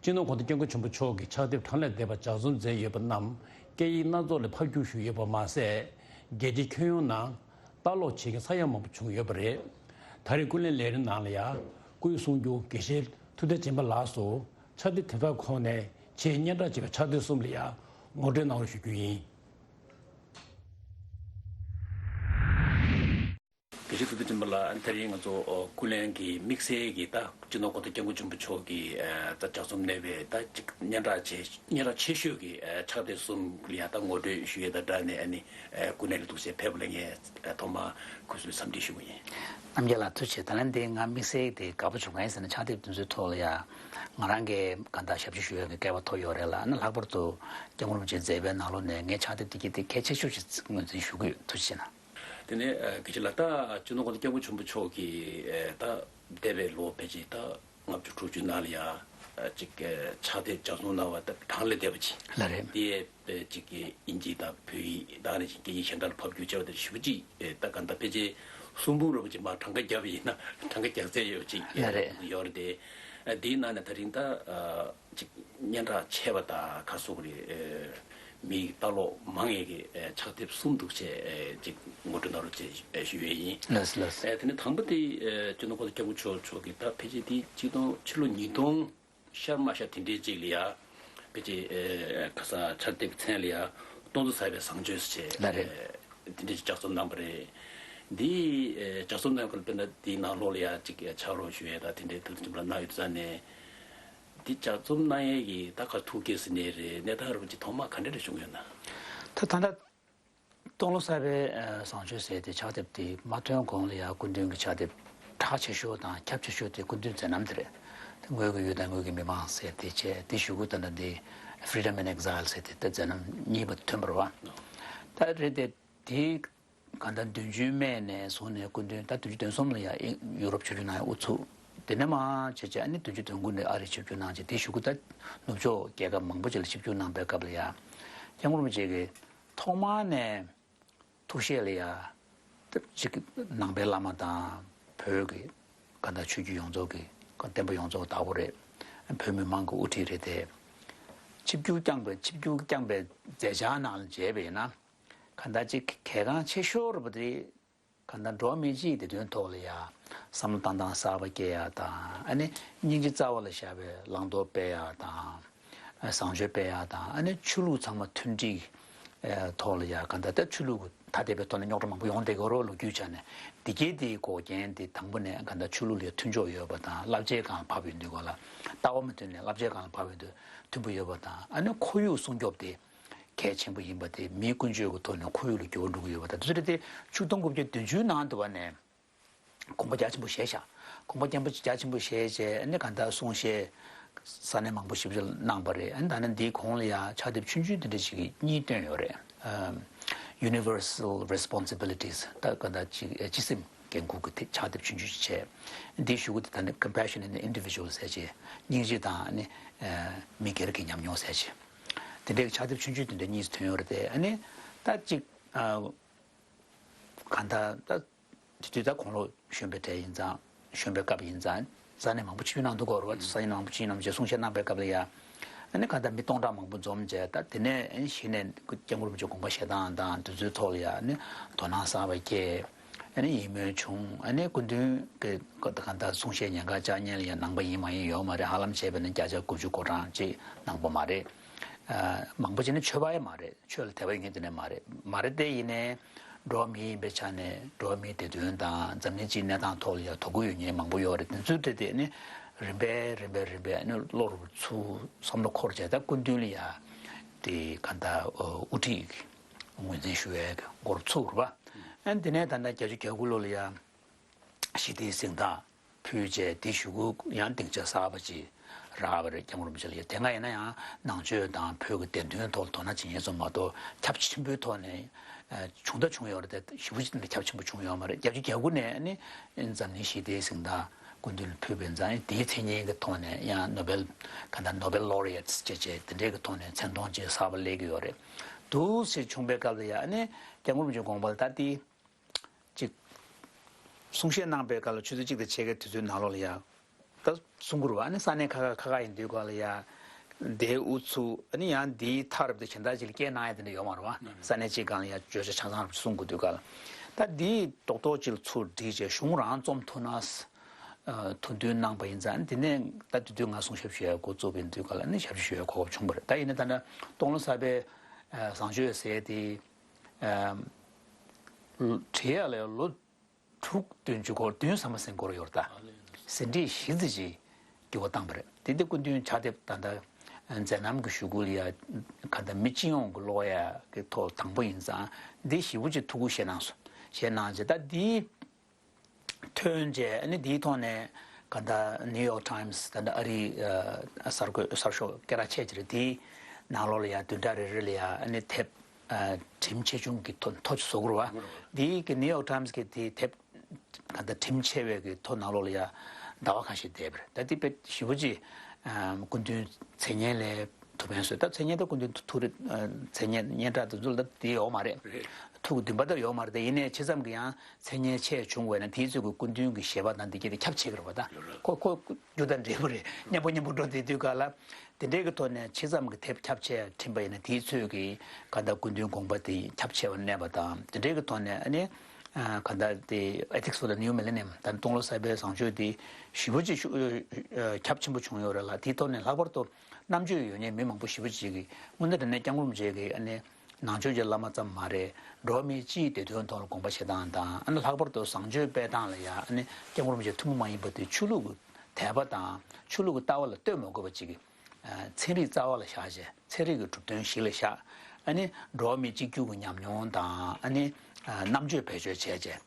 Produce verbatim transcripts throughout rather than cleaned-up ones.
སྤྱི་ནོར་༸གོང་ས་༸སྐྱབས་མགོན་ཆེན་པོ་མཆོག་གི་ཕྱག་དེབ་གྲངས་ལས་འདས་པ་ལྗགས་རྩོམ་མཛད་ཡོད་པ་རྣམས་སྐད་ཡིག་སྣ་ཚོགས་ལ་ཕབ་བསྒྱུར་ཞུས་ཡོད་པ་མ་ཟད། རྒྱལ་སྤྱིའི་ཁྱོན་ཡོངས་ནང་ལྟ་ཀློག་བྱེད་མཁན་ས་ཡ་མང་པོ་བྱུང་ཡོད་པ་རེད། ད་རེས་ཀུན་གླེང་ལས་རིམ་ནང་ལ་ཡང་སྐུའི་གསུང་སྒྱུར་དགེ་བཤེས་ཐུབ་བསྟན་སྦྱིན་པ་ལགས་སུ་ཕྱག་དེབ་དེ་དག་ཁོངས་ནས་ཆེས་སྙན་གྲགས་ཆེ་བའི་ཕྱག་དེབ་གསུམ་ལ་ཡང་ངོ་སྤྲོད་གནང་རོགས་ཞུ་རྒྱུ་ཡིན། དགེ་བཤེས་ཐུབ་བསྟན་སྦྱིན་པ་ལགས། དེ་རིང་ང་ཚོ་ཨོ་ཀུན་གླེང་གི་དམིགས་བསལ་གྱི་ད་སྤྱི་ནོར་༸གོང་ས་༸སྐྱབས་མགོན་ཆེན་པོ་མཆོག་གི་ཨ་ད་ལྗགས་རྩོམ་གནང་བའི་ད་ཅིག་སྙན་གྲགས་ཆེ་སྙན་གྲགས་ཆེ་ཤོས་ཀྱི་ཨ་ཕྱག་དེབ་གསུམ་ལ་ཡང་ད་ངོ་སྤྲོད་ཞུ་ཡས་དང་སྦྲགས་ནས་ཨ་ནི་ཨ་ཀུན་གླེང་ལ་ཐུགས་སྣང་ཕེབས་པ་ལ་ངས་ཨ་ཐོག་མར་གུས་བསུའི་འཚམས་འདྲི་ཞུ་གི་ཡིན། རྣམ་རྒྱལ་ལགས་ཐུགས་རྗེ་ཆེ། ད་ལན་འདི་ང་དམིགས་བསལ་དེ་དགའ་པོ་བྱུང་། གང་ཡིན་ཟེར་ན་ཕྱག་དེབ་དེ་ཚོའི་ཐོག་ལ་ཡང་ང་རང་གིས་གང་ལྟར་ཞབས་ཕྱི་ཞུ་ཡས་ཀྱི་སྐལ་བ་ཐོབ་ཡོད་རེད་ལ། ཨ་ནི་ལྷག་པར་དུ་༸སྐྱབས་མགོན་རིན་པོ་ཆེའི་མཛད་པའི་ནང་ལོགས་ནས་ངས་ཕྱག་དེབ་དེ་གྱད་དེ་གལ་ཆེ་ཤོས་ཤིག་ངོས་འཛིན་ཞུ་གི་ཡོད། ཐུགས་རྗེ་ཆེ་གནང་། དེ་ནས་ཨ་དགེ་བཤེས་ལགས། ད་སྤྱི་ནོར་༸གོང་ས་༸སྐྱབས་མགོན་ཆེན་པོ་མཆོག་གིས་ཨ་ད་འདས་པའི་ལོ་ཕལ་ཆེར་ད་ལྔ་བཅུ་དྲུག་ཅུ་ནང་ལ་ཡང་ཨ་ཅིག་ཨ་ཕྱག་དེབ་ལྗགས་རྩོམ་གནང་བ་ད་གྲངས་ལས་འདས་པ་ཅིག་ལ་རེད། དེ་ཨ་ཅིག་དབྱིན་ཇི་དང་བོད་ཡིག་དང་ཨ་ནི་ཅིག་སྐད་ཡིག་གཞན་དག་ལ་ཕབ་བསྒྱུར་བྱས་པ་དེ་ཞེ་པོ་ཅིག་ཨ་ད་ག་ད་ཕལ་ཆེར་གསུམ་འབུམ་རིན་པོ་ཆེ་མར་གྲངས་ཀ་བརྒྱབ་པ་ཡིན་ན་གྲངས་ཀ་བརྒྱ་རྩ་ཡོད་ཅིག་ལ་རེད། ཡོད་རེད་དེ། ཨ་དེའི་ནང་ནས་ད་རིང་ད་ཨ་ཅིག་སྙན་གྲགས་ཆེ་བ་དང་ག་ཟེར་དགོས་རེད། ཨ་མི་ལྟ་ཀློག་མང་ངེས་ཀྱི་ཨ་ཕྱག་དེབ་གསུམ་འདུག་བྱས་ཨ་ཅིག་ངོ་སྤྲོད་གནང་རོགས་བྱས་ཞུ་ཡས་ཡིན། ལགས་སོ་ལགས་སོ། ཨ་དེ་ནས་དང་པོ་དེ་ཨ་སྤྱི་ནོར་༸གོང་ས་༸སྐྱབས་མགོན་ཆེན་པོ་མཆོག་གིས་ད་ཕལ་ཆེར་དེ་ཆིག་སྟོང་ཕྱི་ལོ་ཉིས་སྟོང་ཤར་མ་ཤར་དེ་འདྲའི་ཅིག་ལ་ཡ་ཕལ་ཆེར་ཨ་ག་ས་ཕྱག་དེབ་མཚན་ལ་ཡ་སྟོང་ཚོ་ཟབ་པའི་བཟང་སྤྱོད་ཟེར་བྱས་ལ་རེད། ཨ་དེ་འདྲའི་ཅིག་ལྗགས་རྩོམ་གནང་བ་རེད། འདི་ཨ་ལྗགས་རྩོམ་གནང་སྐབས་དཔེར་ན་དེའི་ནང་ལོགས་ལ་ཡ་ཅིག་ཕྱག་རོགས་ཞུ་ཡས་དང་དེ་འདྲའི་ཐུགས་རྗེ་ཆེན་པོ་གནང་ཡོད་ཙང་ནས། འདི་ལྗགས་རྩོམ་གནང་ཡས་ཀྱི་ད་ག་ཐུགས་བསྐྱེད་ཟེར་ནའི་རེད། གནས་སྟངས་རིན་པོ་ཆེ་ཐོག་མ་ག་འདྲ་རེ་བྱུང་ཡོད་ན། ད་ད་ལྟ་སྟོང་ལོ་གསར་པའི་ཨ་བཟང་སྤྱོད་ཟེར་དེ་ཕྱག་དེབ་དེ་མ་ཐོན་གོང་ལ་ཡང་སྐུ་མདུན་གྱི་ཕྱག་དེབ་གྲགས་ཆེ་ཤོས་དང་ཁྱབ་ཆེ་ཤོས་དེ་སྐུ་མདུན་མཛད་རྣམ་དེ་རེད། དེ་ངོས་ཀྱི་ཡུལ་དང་ངོས་ཀྱི་མི་མང་ཟེར་དེ་བྱས་དེ་གཞུག་གུ་ད་ལྟ་འདི་Freedom in Exile ཟེར་དེ་ད་མཛད་རྣམ་གཉིས་པ་ཐོན་པ་རེད་བ། ད་རེད་དེ། དེའི་གང་ལྟར་བདུན་ཅུའི་སྨད་ནས་བཟུང་ནས་སྐུ་མདུན་ད་བདུན་ཅུ་དོན་གསུམ་ལ་ཡང་ཡུ་རོབ་ཆིབས་བསྒྱུར་གནང་ཡ་དབུ་ཚུགས། དེ་ནས་མར་བྱས་བྱས་ཨ་ནི་བདུན་ཅུ་དོན་དགུ་ནས་ཨ་རི་ཆིབས་བསྒྱུར་གནང་བྱས་དེའི་གཞུག་གུ་ད་ནུབ་ཕྱོགས་རྒྱལ་ཁབ་མང་པོ་ཅིག་ལ་ཆིབས་བསྒྱུར་གནང་པའི་སྐབས་ལ་ཡང་སྐྱབས་མགོན་རིན་པོ་ཆེ་གིས་ཐོག་མར་ནས་ཐུགས་བཞེད་ལ་ཡང་ད་ཅིག་ནང་པའི་བླ་མ་དང་བོད་ཀྱི་གང་ལྟར་ཆོས་བརྒྱུད་ཡོངས་རྫོགས་ཀྱི་བསྟན་པ་ཡོངས་རྫོགས་བདག་པོ་རེད། བོད་མི་མང་གི་དབུ་ཁྲིད་རེད་དེ། ཆིབས་བསྒྱུར་བསྐྱངས་པའི་ཆིབས་བསྒྱུར་བསྐྱངས་པའི་མཛད་འཆར་ནང་ལ་མཇལ་བས་ན། གང་ལྟར་ཅིག་གལ་འགངས་ཆེ་ཤོས་རེད་པ་དེ། གང་ལྟར་འགྲོ་བ་མི་སྤྱིའི་བདེ་དོན་ཐོག་ལ་ཡ་བསམ་བློ་བཏང་སྟངས་གསར་པ་སྐྱེ་ཡ་དང་། ཨ་ནི་སྙིང་རྗེ་རྩ་བ་ལ་བཞག་པའི་བླང་དོར་སྤེལ་ཡ་དང་། བཟང་སྤྱོད་སྤེལ་ཡ་དང་། ཨ་ནི་ཆོས་ལུགས་ཚང་མ་མཐུན་སྒྲིལ་ཐོག་ལ་ཡ་གང་ལྟར་ད་ཆོས་ལུགས་ཐ་དད་པའི་ཐོག་ནས་རྙོག་དྲ་མང་པོ་ཡོང་བསྡད་ཀྱི་ཡོད་རེད་ལོ་རྒྱུས་ཆ་ནས། འདི་གའི་དེའི་འགོག་རྐྱེན་དེ་དང་པོ་ནས་གང་ལྟར་ཆོས་ལུགས་ལ་མཐུན་ཕྱོགས་ཡོད་པ་དང་བསླབ་བྱའི་སྒང་ལ་བབས་ཡོང་དུས་སྐོར་ལ་ལྟ་བ་མི་མཐུན་ནས་བསླབ་བྱའི་སྒང་ལ་བབས་ཡོང་དུས་མཐུན་པོ་ཡོད་པ་དང་། ཨ་ནི་ཁོར་ཡུག་སྲུང་སྐྱོབ་དེ། གལ་ཆེན་པོ་ཡིན་པ་དེ་མིའི་ཀུན་སྤྱོད་ཀྱི་ཐོག་ནས་ཁོར་ཡུག་ལ་འགྱུར་བ་འགྲོ་གི་ཡོད་པ་དང་། དེ་ཚོ་རེད་དེ་ཆིག་སྟོང་དགུ་བརྒྱ་བདུན་ཅུ་ནང་དུ་བ་ནས་དགོངས་པ་རྒྱ་ཆེན་པོ་བཞེས་ཤག་དགོངས་པ་རྒྱ་ཆེན་པོ་བཞེས་བྱས་ཨ་ནི་གང་ལྟར་གསུང་བཤད་ས་གནས་མང་པོ་ཞིག་ལ་གནང་པ་རེད། ཨ་ནི་ད་ནི་འདིའི་གོང་ལ་ཡང་ཕྱག་དེབ་ཆུང་ཆུང་དེ་འདྲ་ཞིག་གཉིས་བཏོན་ཡོད་རེད། ཨམ། Universal Responsibilities ད་གང་ལྟར་ཅིག་སྤྱི་སེམས་འགན་འཁུར་གྱི་ཕྱག་དེབ་ཆུང་ཆུང་ཞིག་བྱས། འདིའི་གཞུག་གུ་དེ་ད་ནི་Compassion in the Individual ཟེར་བྱས་སྙིང་རྗེ་དང་ཨ་ནི་མི་སྒེར་གྱི་ཉམས་མྱོང་ཟེར་བྱས། དེ་འདྲའི་ཕྱག་དེབ་ཆུང་ཆུང་དེ་འདྲ་གཉིས་ཐོན་ཡོད་རེད་དེ། ཨ་ནི་ད་ཅིག་ཨ། གང་ལྟར་ད་དེ་དུས་ད་དགུང་ལོ་གཞོན་པའི་གྲས་ཡིན་ཙང་། གཞོན་པའི་སྐབས་ཡིན་ཙང་ས་གནས་མང་པོ་ཆིབས་བསྒྱུར་གནང་འདུག་གོ་རེད་བ། ས་གནས་མང་པོ་ཆིབས་བསྒྱུར་གནང་བྱས་གསུང་བཤད་གནང་པའི་སྐབས་ལ་ཡ། ཨ་ནི་གང་ལྟར་མི་སྟོང་ཕྲག་མང་པོ་འཛོམས་བྱས། ད་དེ་ནས་ཨ་ནི་གཞི་ནས་སྐྱབས་མགོན་རིན་པོ་ཆེ་དགོངས་པ་བཞེས་སྟངས་དང་དེ་ཚོའི་ཐོག་ལ་ཡ་ཨ་ནི་དོ་སྣང་གསར་པ་སྐྱེས། ཨ་ནི་ཡིད་སྨོན་བྱུང་། ཨ་ནི་སྐུ་མདུན་གྱི་གང་ལྟར་གསུང་བཤད་ཉན་ག་བཅར་མཁན་ལ་ཡང་ནང་པ་ཡིན་མ་ཡིན་ཡོད་མ་རེད། ཧ་ལམ་བྱས་པ་ན་བརྒྱ་ཆ་དགུ་བཅུ་གོ་གྲངས་ཅིག་ནང་པ་མ་རེད། ཨ། མང་པོ་ཅིག་ནི་ཆོས་པ་ཡང་མ་རེད། ཆོས་ལ་དད་པ་ཡོད་མཁན་དེ་འདྲ་མ་རེད། མ་རེད་དེ་ཡིན་ནའི་འགྲོ་བ་མི་ཡིན་པའི་ཆ་ནས་འགྲོ་བ་མིའི་བདེ་དོན་དང་འཛམ་གླིང་སྤྱིའི་གནས་སྟངས་ཐོག་ལ་ཡང་དོ་ཁུར་ཡོད་མཁན་མང་པོ་ཡོད་རེད། དེ་ཚོའི་གྲས་དེ་ནི་རིམ་པས་རིམ་པས་རིམ་པས་ནི་བློ་རུ་ཚུར་བསམ་བློ་འཁོར་བྱས། ད་སྐུ་མདུན་ལ་ཡང་དེ་གང་ལྟར་དབུ་ཁྲིད་ངོས་འཛིན་ཞུ་བའི་འགོ་རུ་ཚུགས་རེད་པ། ཨ་ནི་དེ་ནས་ད་ལྟ་བརྒྱད་ཅུ་གྱ་དགུ་ལོ་ལ་ཡང་ཞི་བདེའི་གཟེངས་རྟགས་ཕུལ་བྱས། དེའི་གཞུག་གུ་ཡང་སྡིངས་ཆ་གསར་པ་ཅིག་རག་པ་རེད། སྐྱབས་མགོན་རིན་པོ་ཆེ་ལ་ཡ། དེ་སྔ་ཡིན་ན་ཡང་ནང་ཆོས་དང་བོད་ཀྱི་བདེན་དོན་ཐོག་ལ་དོ་སྣང་བྱེད་མཁན་ཚོ་མ་གཏོགས་ཁྱབ་ཆེན་པོའི་ཐོག་ནས་བྱུང་ད་བྱུང་ཡོད་རེད་དེ། ཞེ་པོ་ཅིག་ནས་ཁྱབ་ཆེན་པོ་བྱུང་ཡོད་མ་རེད། བརྒྱད་ཅུ་གྱ་དགུ་ནས་ནི་འཛམ་གླིང་ཞི་བདེའི་གཟེངས་རྟགས་སྐུ་མདུན་ལ་ཕུལ་བའི་ཙང་། དེའི་མཚན་སྙན་གྱི་ཐོག་ནས་ཡང་ནོ་བེལ་ག་ད་ནོ་བེལ་ལོ་རི་ཨེ་ཊི་ཟེར་བྱས་དེ་འདྲའི་གི་ཐོག་ནས་མཚན་མཐོང་ཅིག་གསར་པ་སླེབས་ཀྱི་ཡོད་རེད། འདུག་སེ་བྱུང་པའི་སྐབས་ལ་ཡ་ནི་སྐྱབས་མགོན་རིན་པོ་ཆེའི་དགོངས་པ་ལ་ད་དེ། གཅིག་གསུང་བཤད་གནང་པའི་སྐབས་ལ་ཆུ་ཚོད་གཅིག་དང་ཕྱེད་ཀའི་དུས་ཚོད་ནང་ལོགས་ལ་ཡ། ད་གསུང་གི་རེད་བ། ཨ་ནི་ས་གནས་ཁག་ཁག་ཁག་ཁག་ཡིན་དུས་སྒང་ལ་ཡ་དེ་ཨུ་ཚུགས། ཨ་ནི་ཡང་དེའི་ཐག་རིང་པོ་དེ་གཞན་དག་ཅིག་ལ་སྐྱེལ་གནང་ཡ་དེ་འདྲ་ཡོད་མ་རེད་བ། ས་གནས་གཅིག་སྒང་ལ་ཡ་བརྗོད་བྱ་ཆ་ཚང་རུ་གསུང་དགོས་དུས་སྒང་ལ། ད་དེའི་རྡོག་རྡོག་ཅིག་ལ་ཚུར་བསྒྲིགས་བྱས་གཞུང་རང་རྩོམ་ཐུབ་ན། ཨ། ཐུགས་འདུན་གནང་བ་ཡིན་ཙང་། དེ་ནས་ད་དེ་དུས་ང་གསུང་ཞབས་ཞུ་ཡ་འགོ་བཙུགས་པའི་དུས་སྒང་ལ་ནི་ཞབས་ཞུ་ཞུ་ཡ་གོ་སྐབས་བྱུང་བ་རེད། ད་ཡིན་ན་ད་ལྟ་སྟོང་ལོ་གསར་པའི་ཨ་བཟང་སྤྱོད་ཟེར་དེ་ཨ་བྲིས་ཡ་ལ་ལོ་དྲུག་བདུན་ཅུ་འགོར། བདུན་ཟིན་མ་ཟིན་འགོར་ཡོད་རེད། ད་ཟིན་བྲིས་གཞི་རྩ་ཅིག་འགྱུར་བ་བཏང་བ་རེད། དེ་དེ་སྐུ་མདུན་ཕྱག་དེབ་ད་ལྟ་མཛད་རྣམ་གྱི་གཞུག་གུ་ལ་ཡ་ག་ད་མི་སྤྱི་ཡོངས་ཀྱི་ཀློག་ཡ་གི་ཐོག་དང་པོ་ཡིན་ཙང་། འདི་ཞེ་པོ་ཅིག་ཐུགས་ཁུར་བཞེས་གནང་སོང་། བཞེས་གནང་རྗེས་ད་འདི་ཐོན་རྗེས། ཨ་ནི་འདིའི་ཐོག་ནས་ག་ད་ནིའུ་ཡོག་ཊའིམ་སི། ད་ལྟ་ཨ་རིའི་ཨ་གསར་འགོད་གསར་ཤོག་སྐད་གྲགས་ཆེ་ཆེ་རེད། དེའི་ནང་ལོགས་ལ་ཡ་བདུན་ཕྲག་རེ་རེ་ལ་ཡ་ཨ་ནི་དེབ་ཨ་གྲངས་ཆེ་ཆུང་གི་ཐོ་ཐོ་ཅིག་བཟོ་གི་རེད་བ། འདིའི་གི་ནིའུ་ཡོག་ཊའིམ་སི་གི་དེའི་དེབ་ག་ད་གྲངས་ཆེ་བའི་གི་ཐོ་ནང་ལོགས་ལ་ཡ་ཟླ་བ་ཁ་ཤས་བསྡད་པ་རེད། ད་དེ་དཔེ་ཞེ་པོ་ཅིག་ཨ་སྐུ་མདུན་མཚན་སྙན་ལ་ཐུགས་ཕན་གསོས། ད་མཚན་སྙན་ད་སྐུ་མདུན་ཐུགས་རེ་ཨ་མཚན་སྙན་སྙན་གྲགས་དེ་ཚོ་ལ་ད་དེ་ཡོད་མ་རེད། ཐུགས་འདུན་པ་ད་ཡོད་མ་རེད། དེ་ཡིན་ནའི་ཇི་ཙམ་གྱི་ཡང་མཚན་སྙན་ཆེ་ཆུང་བས་ན། དེའི་ཚོད་ཀྱི་སྐུ་མདུན་གྱི་བཞེད་པ་དང་འདི་གྱད་དེ་ཁྱབ་ཆེ་གི་རེད་བ། ད་ཁོ་ཁོ་རྒྱུ་དང་འབྲས་བུ་རེད། མཉམ་པོ་མཉམ་པོ་འགྲོ་བསྡད་དུས་སྒང་ལ། དེ་འདྲའི་གི་ཐོག་ནས་ཇི་ཙམ་གྱི་དེབ་ཁྱབ་ཆེ་བྲིས་པ་ཡིན་ན། དེའི་ཚོད་ཀྱི་ག་ད་སྐུ་མདུན་དགོངས་པ་དེ་ཁྱབ་ཆེ་བར་གནས་པ་དང་། དེ་འདྲའི་གི་ཐོག་ནས་ཨ་ནི་ཨ་ག་ད་དེ་Ethics for the New Millennium། ད་སྟོང་ལོ་གསར་པའི་བཟང་སྤྱོད་དེ་ཞེ་པོ་ཅིག་ཤུགས་ཨ་ཁྱབ་ཆེན་པོ་བྱུང་ཡོད་རེད་ལ། དེའི་ཐོག་ནས་ལྷག་པར་དུ་རྣམ་དཔྱོད་ཡོད་མཁན་མི་མང་པོ་ཞེ་པོ་ཅིག་གིས། དངོས་གནས་དྲང་གནས་སྐྱབས་མགོན་རིན་པོ་ཆེ་གིས་ཨ་ནི་ནང་ཆོས་ཀྱི་བླ་མ་ཙམ་མ་རེད། འགྲོ་བ་མིའི་སྤྱིའི་བདེ་དོན་ཐོག་ལ་དགོངས་པ་བཞེས་སྟངས་དང་། ཨ་ནི་ལྷག་པར་དུ་བཟང་སྤྱོད་སྤེལ་སྟངས་ལ་ཡང་ཨ་ནི་སྐྱབས་མགོན་རིན་པོ་ཆེ་ཐུན་མོང་མ་ཡིན་པ་དེ་ཆོས་ལུགས་ཀྱི་དད་པ་དང་ཆོས་ལུགས་ཀྱི་ལྟ་བ་ལ་ལྟོས་མ་དགོས་པ་ཅིག་གིས། ཨ་ཚན་རིག་རྩ་བ་ལ་བཞག་བྱས། ཚན་རིག་གི་གྲུབ་དོན་གཞི་ལ་བཞག། ཨ་ནི་འགྲོ་བ་མི་གཅིག་གྱུར་གྱི་ཉམས་མྱོང་དང་། ཨ་ནི་ཨ་རྣམ་དཔྱོད་བེད་སྤྱོད་བྱས་བྱས།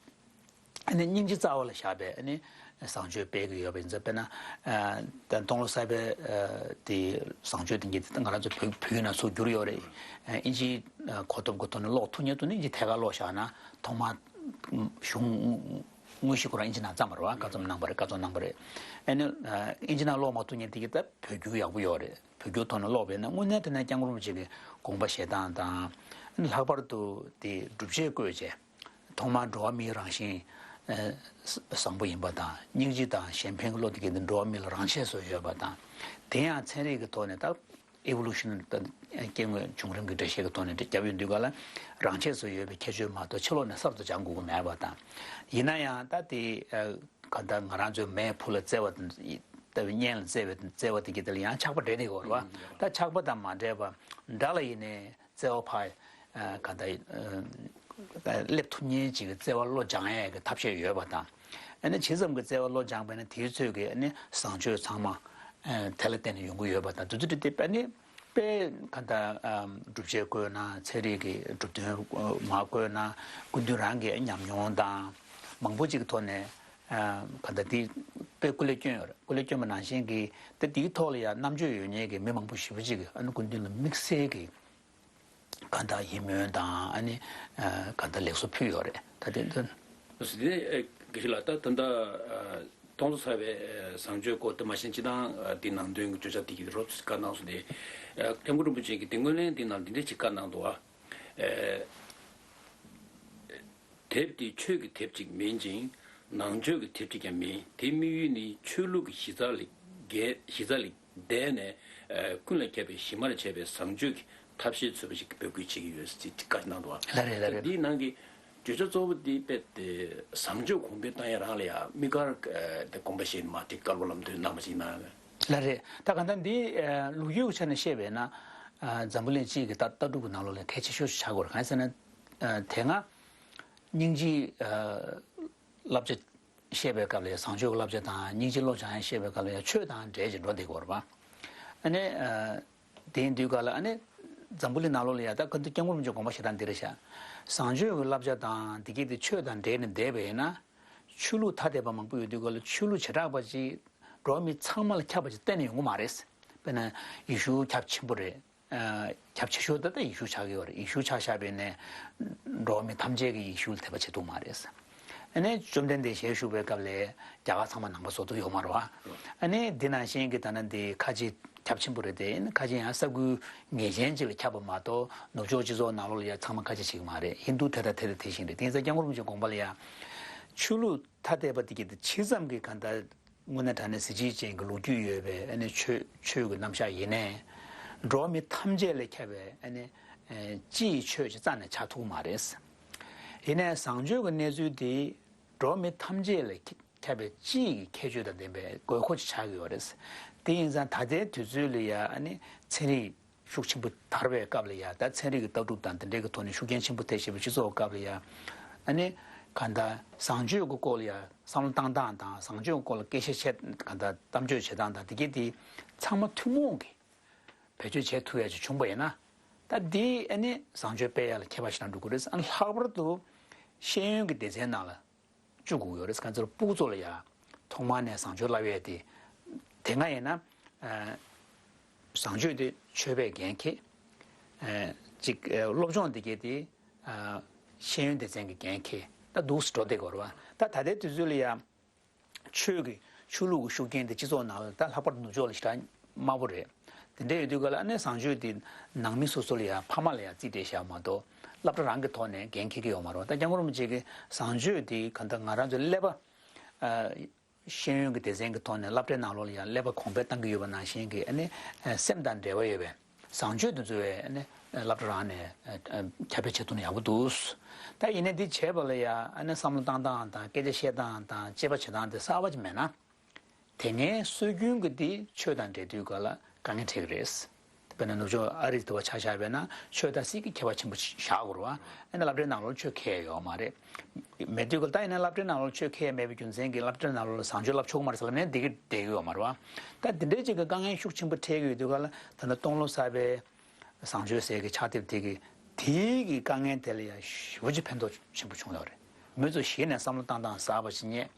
ཨ་ནི་སྙིང་རྗེ་རྩ་བ་ལ་བཞག་པའི་ཨ་ནི་བཟང་སྤྱོད་སྤེལ་གྱི་ཡོད་པ་ཡིན་ཙང་། དཔེར་ན་ཨ་ད་སྟོང་ལོ་གསར་པའི་ཨ་དེ་བཟང་སྤྱོད་དེ་གྱད་དེ་ང་རང་ཚོ་བོད་བོད་ཡིག་ནང་ཚུར་བསྒྱུར་ཡོད་རེད། ཨ་ཨིན་ཇིའི་ཨ་གོ་ཐོབ་གོ་ཐོབ་ནས་ཀློག་ཐུབ་མཁན་དེ་ནི་ཨིན་ཇི་ཐད་ཀར་ཀློག་བཞག་ན་ཐོག་མར་གཞུང་དངོས་གཞི་ཁོ་རང་ཨིན་ཇི་ནང་བརྩམས་པ་རེད་བ། བཀའ་རྩོམ་གནང་པ་རེད། བཀའ་རྩོམ་གནང་པ་རེད། ཨ་ནི་ཨ་ཨིན་ཇི་ནང་ཀློག་མ་ཐུབ་མཁན་དེ་གྱད་ད་བོད་བསྒྱུར་ཡག་པོ་ཡོད་རེད། བོད་བསྒྱུར་ཐོག་ནས་ཀློག་པ་ཡིན་ན་དངོས་གནས་དྲང་གནས་སྐྱབས་མགོན་རིན་པོ་ཆེ་གི་དགོངས་པ་བཞེས་སྟངས་དང་། ལྷག་པར་དུ་དེ་སྒྲུབ་བྱེད་བཀོད་བྱས། ཐོག་མར་འགྲོ་བ་མིའི་རང་བཞིན་ཨ་བཟང་པོ་ཡིན་པ་དང་། སྙིང་རྗེ་དང་གཞན་ཕན་གྱི་བློ་དེ་གྱད་དེ་འགྲོ་བ་མི་ལ་རང་ཆས་སུ་ཡོད་པ་དང་། དེ་ཡང་ཚན་རིག་གི་ཐོག་ནས་ད་ཨི་བོ་ལུ་ཤན་ད་སྐྱེ་དངོས་བྱུང་རིམ་གྱི་འགྲེལ་བཤད་ཀྱི་ཐོག་ནས་བརྒྱབ་ཡོད་དུས་སྒང་ལ། རང་ཆས་སུ་ཡོད་པའི་ཁྱད་ཆོས་མ་གཏོགས་ཕྱི་ལོགས་ནས་གསར་དུ་སྦྱང་དགོས་ཀྱི་མེད་པ་དང་། ཡིན་ན་ཡང་ད་དེ་ཨ་ག་ད་ང་རང་ཚོའི་མའི་བུ་ལ་བརྩེ་བ་དང་། ལྟ་བུའི་གཉེན་ལ་བརྩེ་བའི་བརྩེ་བ་དེ་གྱད་དེ་ལ་ཡང་ཆགས་པ་འདྲེས་བསྡད་ཡོད་རེད་བ། ད་ཆགས་པ་དང་མ་འདྲེས་པ་དགྲ་ལ་ཡིན་ནའི་བརྩེ་བ་ཕར་ཨ་ག་ད་ཨ་སླེབས་ཐུབ་མཁན་ཅིག་གི་བརྩེ་བ་བློ་སྦྱང་ཡས་ཀྱི་ཐབས་ཤེས་ཡོད་པ་དང་། ཨ་ནི་ཇི་ཙམ་གྱི་བརྩེ་བ་བློ་སྦྱངས་པ་ཡིན་ན་དེའི་ཚོད་ཀྱི་ཨ་ནི་བཟང་སྤྱོད་ཚང་མ་ཨ་དེ་ལ་བརྟེན་ནས་ཡོང་གི་ཡོད་པ་དང་། དེ་ཚོ་དེ་ཨ་ནི་དཔེ་ག་ད་ཨ་སྒྲུབ་བྱེད་བཀོད་ན། ཚན་རིག་གི་གྲུབ་དོན་མར་བཀོད་ན། སྐུ་མདུན་རང་གི་ཉམས་མྱོང་དང་མང་པོ་ཅིག་གི་ཐོག་ནས་ཨ་ག་ད་དེ་དཔེ་སྐུ་ལས་བསྐྱོན་ཡོད་རེད། སྐུ་ལས་བསྐྱོན་པ་ནང་བཞིན་གྱི་ད་དེའི་ཐོག་ལ་ཡང་རྣམ་དཔྱོད་ཡོད་མཁན་གྱི་མི་མང་པོ་ཞེ་པོ་ཅིག་གིས་ཨ་ནི་སྐུ་མདུན་ལ་དམིགས་བསལ་གྱི་ག་ད་ཡིད་སྨོན་དང་། ཨ་ནི་ཨ་ག་ད་ལེགས་སོ་ཕུལ་ཡོད་རེད། ད་དེ་དོན། དེ་ནས་ཨ་དགེ་བཤེས་ལགས། ད་ད་ལྟ་ཨ་སྟོང་ཚོ་ཚར་བའི་ཨ་བཟང་སྤྱོད་སྐོར་དེ་མ་གཞི་སྤྱིར་བཏང་ཨ་དེ་ནང་དོན་གྱི་བརྗོད་བྱ་དེ་གྱད་རོབ་ཙམ་བཀའ་གནང་སོང་སྟེ། ཨ་སྐྱབས་མགོན་རིན་པོ་ཆེ་གིས་དེ་སྔོན་གླེང་དེ་ནང་འདི་འདྲ་ཅིག་བཀའ་གནང་འདུག་ཨ། ཨ་དེབ་འདི་ཆོས་ཀྱི་དེབ་ཅིག་མིན་ཅིང་། ནང་ཆོས་ཀྱི་དེབ་ཅིག་ཀྱང་མིན། དེའི་དམིགས་ཡུལ་ནི་ཆོས་ལུགས་ཀྱི་གཞི་རྩ་ལས་བརྒལ་གཞི་རྩ་ལས་འདས་ནས་ཨ་ཀུན་ལ་ཁྱབ་པའི་གཞི་མར་བྱས་པའི་བཟང་སྤྱོད་ཀྱི་ཐབས་ཤེས་འཚོལ་བ་ཞིག་འབོད་སྐུལ་བྱེད་ཀྱི་ཡོད་ཅེས་བཀའ་གནང་འདུག་བ། ལགས་རེད། ལགས་རེད། འདིའི་ནང་གི་བརྗོད་བྱ་གཙོ་བོ་འདི་དཔེ་དེ་བཟང་སྤྱོད་གོང་འཕེལ་གཏང་ཡ་རང་ལ་ཡང་དམིགས་བཀར་དེ་དགོངས་པ་བཞེས་མ་དེ་བཀའ་སློབ་ལམ་སྟོན་གནང་བ་ཞིག་གནང་། ལགས་རེད། ད་གང་ལྟར་འདི་ལོ་རྒྱུས་ཀྱི་ཆ་ནས་བཤད་པས་ན། འཛམ་བུ་གླིང་སྤྱི་ཡི་ལྟ་ལྟ་གྲུབ་ཀྱི་ནང་ལོགས་ལ་གལ་ཆེ་ཤོས་ཤིག་ཆགས་ཀྱི་ཡོད་རེད། གང་ཡིན་ཟེར་ན། དེ་སྔ་སྙིང་རྗེའི་བསླབ་བྱ་བཤད་པའི་སྐབས་ལ་ཡང་། བཟང་སྤྱོད་ཀྱི་བསླབ་བྱ་དང་སྙིང་རྗེ་བློ་སྦྱང་ཡ་བཤད་པའི་སྐབས་ལ་ཡང་ཆོས་དང་འབྲེལ་ཅིག་འགྲོ་བསྡད་ཀྱི་ཡོད་རེད་པ། ཨ་ནི་དེ་ཡིན་དུས་སྒང་ལ་ཨ་ནི་འཛམ་བུ་གླིང་ནང་ལོགས་ལ་ཡ་ད་ག་དུས་སྐྱབས་མགོན་རིན་པོ་ཆེ་དགོངས་པ་བཞེས་སྟངས་འདི་རེད་ཤག་བཟང་སྤྱོད་ཀྱི་བསླབ་བྱ་དང་འདི་གྱད་དེ་ཆོས་དང་འབྲེལ་ནས་བསྡད་པ་ཡིན་ན། ཆོས་ལུགས་ཐ་དད་པ་མང་པོ་ཡོད་དུས་སྒང་ལ་ཆོས་ལུགས་བྱེ་བྲག་པ་ཅིག་འགྲོ་བ་མི་ཚང་མ་ལ་ཁྱབ་པ་ཅིག་གཏན་ནས་ཡོང་གི་མ་རེད། དཔེར་ན་ཡེ་ཤུ་ཁྱབ་ཆེན་པོ་རེད། ཨ་ཁྱབ་ཆེ་ཤོས་ད་ལྟ་ཡེ་ཤུ་ཆགས་ཀྱི་ཡོད་རེད། ཡེ་ཤུ་ཆ་བཞག་པ་ཡིན་ན་འགྲོ་བ་མི་ཐམས་ཅད་ཀྱིས་ཡེ་ཤུ་ལ་དད་པ་བྱེད་ཐུབ་མ་རེད། ཨ་ནི་བཅོམ་ལྡན་འདས་ཞལ་བཞུགས་པའི་སྐབས་ལ་རྒྱ་གར་ཚང་མ་ནང་པ་བཟོ་ཐུབ་ཡོད་མ་རེད་བ། ཨ་ནི་འདི་ནང་བཞིན་གྱི་ད་ནི་འདི་ཁ་ཆེ་ཁྱབ་ཆེན་པོ་རེད་དེ། ཨ་ནི་ཁ་ཆེ་ཡང་ས་ཁུལ་ངེས་ཅན་ཅིག་ལ་ཁྱབ་པ་མ་གཏོགས་ནུབ་ཕྱོགས་སྤྱི་ཚོགས་ནང་ལོགས་ལ་ཡ་ཚང་མ་ཁ་ཆེ་བྱེད་ཀྱི་མ་རེད། ཧིན་རྡུ་དེ་དང་དེ་དང་དེ་བཞིན་རེད། དེ་ཡིན་ཙང་སྐྱབས་མགོན་རིན་པོ་ཆེའི་དགོངས་པ་ལ་ཡ་ཆོས་ལུགས་ཐ་དད་པ་འདི་གྱད་དེ་ཇི་ཙམ་གྱི་གང་ལྟར་ དངོས་གནས་དྲང་གནས་གཟི་བརྗིད་ཅན་གྱི་ལོ་རྒྱུས་ཡོད་པའི་ཨ་ནི་ཆོས་ཆོས་ཀྱི་རྣམ་གཞག་ཡིན་ནའི། འགྲོ་བ་མི་ཐམས་ཅད་ལ་ཁྱབ་པའི་ཨ་ནི་སྤྱི་ཡི་ཆོས་ཅིག་རྩ་ནས་ཆགས་ཐུབ་ཀྱི་མ་རེད། ཡིན་ནའི་བཟང་སྤྱོད་ཀྱི་གནས་ཚུལ་དེ་འགྲོ་བ་མི་ཐམས་ཅད་ལ་ཁྱབ་པའི་སྤྱི་ཡི་ཁྱད་ཆོས་དང་ལྡན་པའི་དགོས་མཁོ་ཅིག་ཆགས་ཀྱི་ཡོད་རེད། དེ་ཡིན་ཙང་ད་ལྟའི་དུས་ཚོད་ལ་ཡ་ཨ་ནི་ཚན་རིག་ཤུགས་ཆེན་པོ་དར་བའི་སྐབས་ལ་ཡ། ད་ཚན་རིག་གི་ལྟ་གྲུབ་དང་དེ་འདྲའི་གི་ཐོག་ནས་ཤུགས་རྐྱེན་ཆེན་པོ་ཐེབས་བཞིན་པའི་སྤྱི་ཚོགས་སྐབས་ལ་ཡ། ཨ་ནི་གང་ལྟར་བཟང་སྤྱོད་ཀྱི་སྐོར་ལ་ཡ་བསམ་བློ་བཏང་སྟངས་དང་། བཟང་སྤྱོད་ཀྱི་སྐོར་ལ་སྐད་ཆ་བཤད། གང་ལྟར་གཏམ་བརྗོད་བྱེད་སྟངས་དང་དེ་གའི་དེ་ཚང་མ་ཐུན་མོང་གི་བེད་སྤྱོད་བྱེད་ཐུབ་ཡ་ཅིག་བྱུང་པ་ཡིན་ན། ད་འདི་ཨ་ནི་བཟང་སྤྱོད་སྤེལ་ཡ་ལ་ཁྱད་པར་ཞེ་དྲག་འགྲོ་གི་རེད། ཨ་ནི་ལྷག་པར་དུ་ཤེས་ཡོན་གྱི་སྡེ་ཚན་ནང་ལ་བཅུག་དགོས་ཡོད་རེད། ཁ་ཚུར་སྤུ་གུ་ཚོ་ལ་ཡ་ཐོག་མ་ནས་བཟང་སྤྱོད་བསླབ་ཡས་དེ། དེ་སྔ་ཡིན་ན་ཨ་བཟང་སྤྱོད་དེ་ཆོས་པས་འགན་འཁྱེར། ཨ་ཅིག་ཨ་སློབ་སྦྱོང་དེ་གས་དེ་ཨ་ཤེས་ཡོན་སྡེ་ཚན་གྱིས་འགན་འཁྱེར། ད་འདུག་སེ་འགྲོ་བསྡད་ཀྱི་ཡོད་རེད་བ། ད་ད་ལྟའི་དུས་ཚོད་ལ་ཡ་ཆོས་ཀྱི་ཆོས་ལུགས་ཀྱི་ཤུགས་རྐྱེན་དེ་སྤྱི་ཚོགས་ནང་ལ་ད་ལྷག་པར་དུ་ནུབ་ཕྱོགས་ལ་ཞེ་དྲག་དམའ་པོ་རེད། དེ་འདྲ་ཡོད་དུས་ག་ལ་ཨ་ནི་བཟང་སྤྱོད་དེ་ནང་མི་སོ་སོ་ལ་ཡ་ཕ་མ་ལ་ཡ་རྩིས་སྤྲད་བཞག་མ་གཏོགས་སློབ་གྲྭ་རང་གི་ཐོག་ནས་འགན་འཁྱེར་གྱི་ཡོད་མ་རེད། ད་སྐྱབས་མགོན་རིན་པོ་ཆེ་གི་བཟང་སྤྱོད་དེ་ག་ད་ང་རང་ཚོའི་ཀླད་པ་ཨ་ཤེས་ཡོན་གྱི་སྡེ་ཚན་གྱི་ཐོག་ནས་སློབ་གྲྭའི་ནང་ལོགས་ལ་ཡང་ཀླད་པ་གོང་འཕེལ་གཏང་གི་ཡོད་པ་ནང་བཞིན་གྱི་ཨ་ནི་ཨ་སེམས་དང་འབྲེལ་བ་ཡོད་པའི་བཟང་སྤྱོད་དེ་ཚོའི་ཨ་ནི་སློབ་གྲྭ་རང་ནས་ཨ་ཨ་ཁྱབ་སྤེལ་བྱེད་ཐུབ་ན་ཡག་པོ་འདུག་ད་ཡིན་ནའི་འདི་བྱས་པ་ལ་ཡང་ཨ་ནི་བསམ་བློ་བཏང་སྟངས་དང་སྐད་ཆ་བཤད་སྟངས་དང་དཔྱད་པ་བྱེད་སྟངས་དེ་གསར་པ་ཅིག་མེད་ན། དེ་སྔའི་སྲོལ་རྒྱུན་གྱི་འདི་ཆོས་དང་འབྲེལ་དུས་ག་ལ་དཀའ་ངལ་འཕྲད་ཀྱི་རེད། དཔེར་ན་ནུབ་ཕྱོགས་ཨ་རི་དུ་བ་ཆ་བཞག་པས་ན་ཆོས་དང་སྲིད་ཀྱི་ཁྱད་པར་ཆེན་པོ་བཞག་དགོས་རེད་བ། ཨ་ནི་སློབ་གྲྭའི་ནང་ལོགས་ཆོས་ཁེལ་ཡོད་མ་རེད། མེད་དུས་ག་ལ་ད་ཡིན་ན་སློབ་གྲྭའི་ནང་ལོགས་ཆོས་ཁེལ་མེད་པའི་རྒྱུ་མཚན་གྱིས་སློབ་གྲྭའི་ནང་ལོགས་ལ་བཟང་སྤྱོད་བསླབ་ཆོག་གི་མ་རེད་ཟེར་ལབ་ནས་འདི་གི་བསྡད་ཀྱི་ཡོད་མ་རེད་བ། ད་འདི་འདྲའི་ཅིག་གི་དཀའ་ངལ་ཤུགས་ཆེན་པོ་འཕྲད་ཀྱི་ཡོད་དུས་ག་ལ་ད་ལྟ་སྟོང་ལོ་གསར་པའི་བཟང་སྤྱོད་ཟེར་གྱི་ཕྱག་དེབ་དེ་གི་དེའི་གི་དཀའ་ངལ་དེ་ལ་ཡང་ཞེ་པོ་ཅིག་ཕན་ཐོགས་ཆེན་པོ་བྱུང་ཡོད་རེད། མི་ཚོ་གཞི་ནས་བསམ་བློ་བཏང་སྟངས་གསར་པ་ཞིག་རྙེད།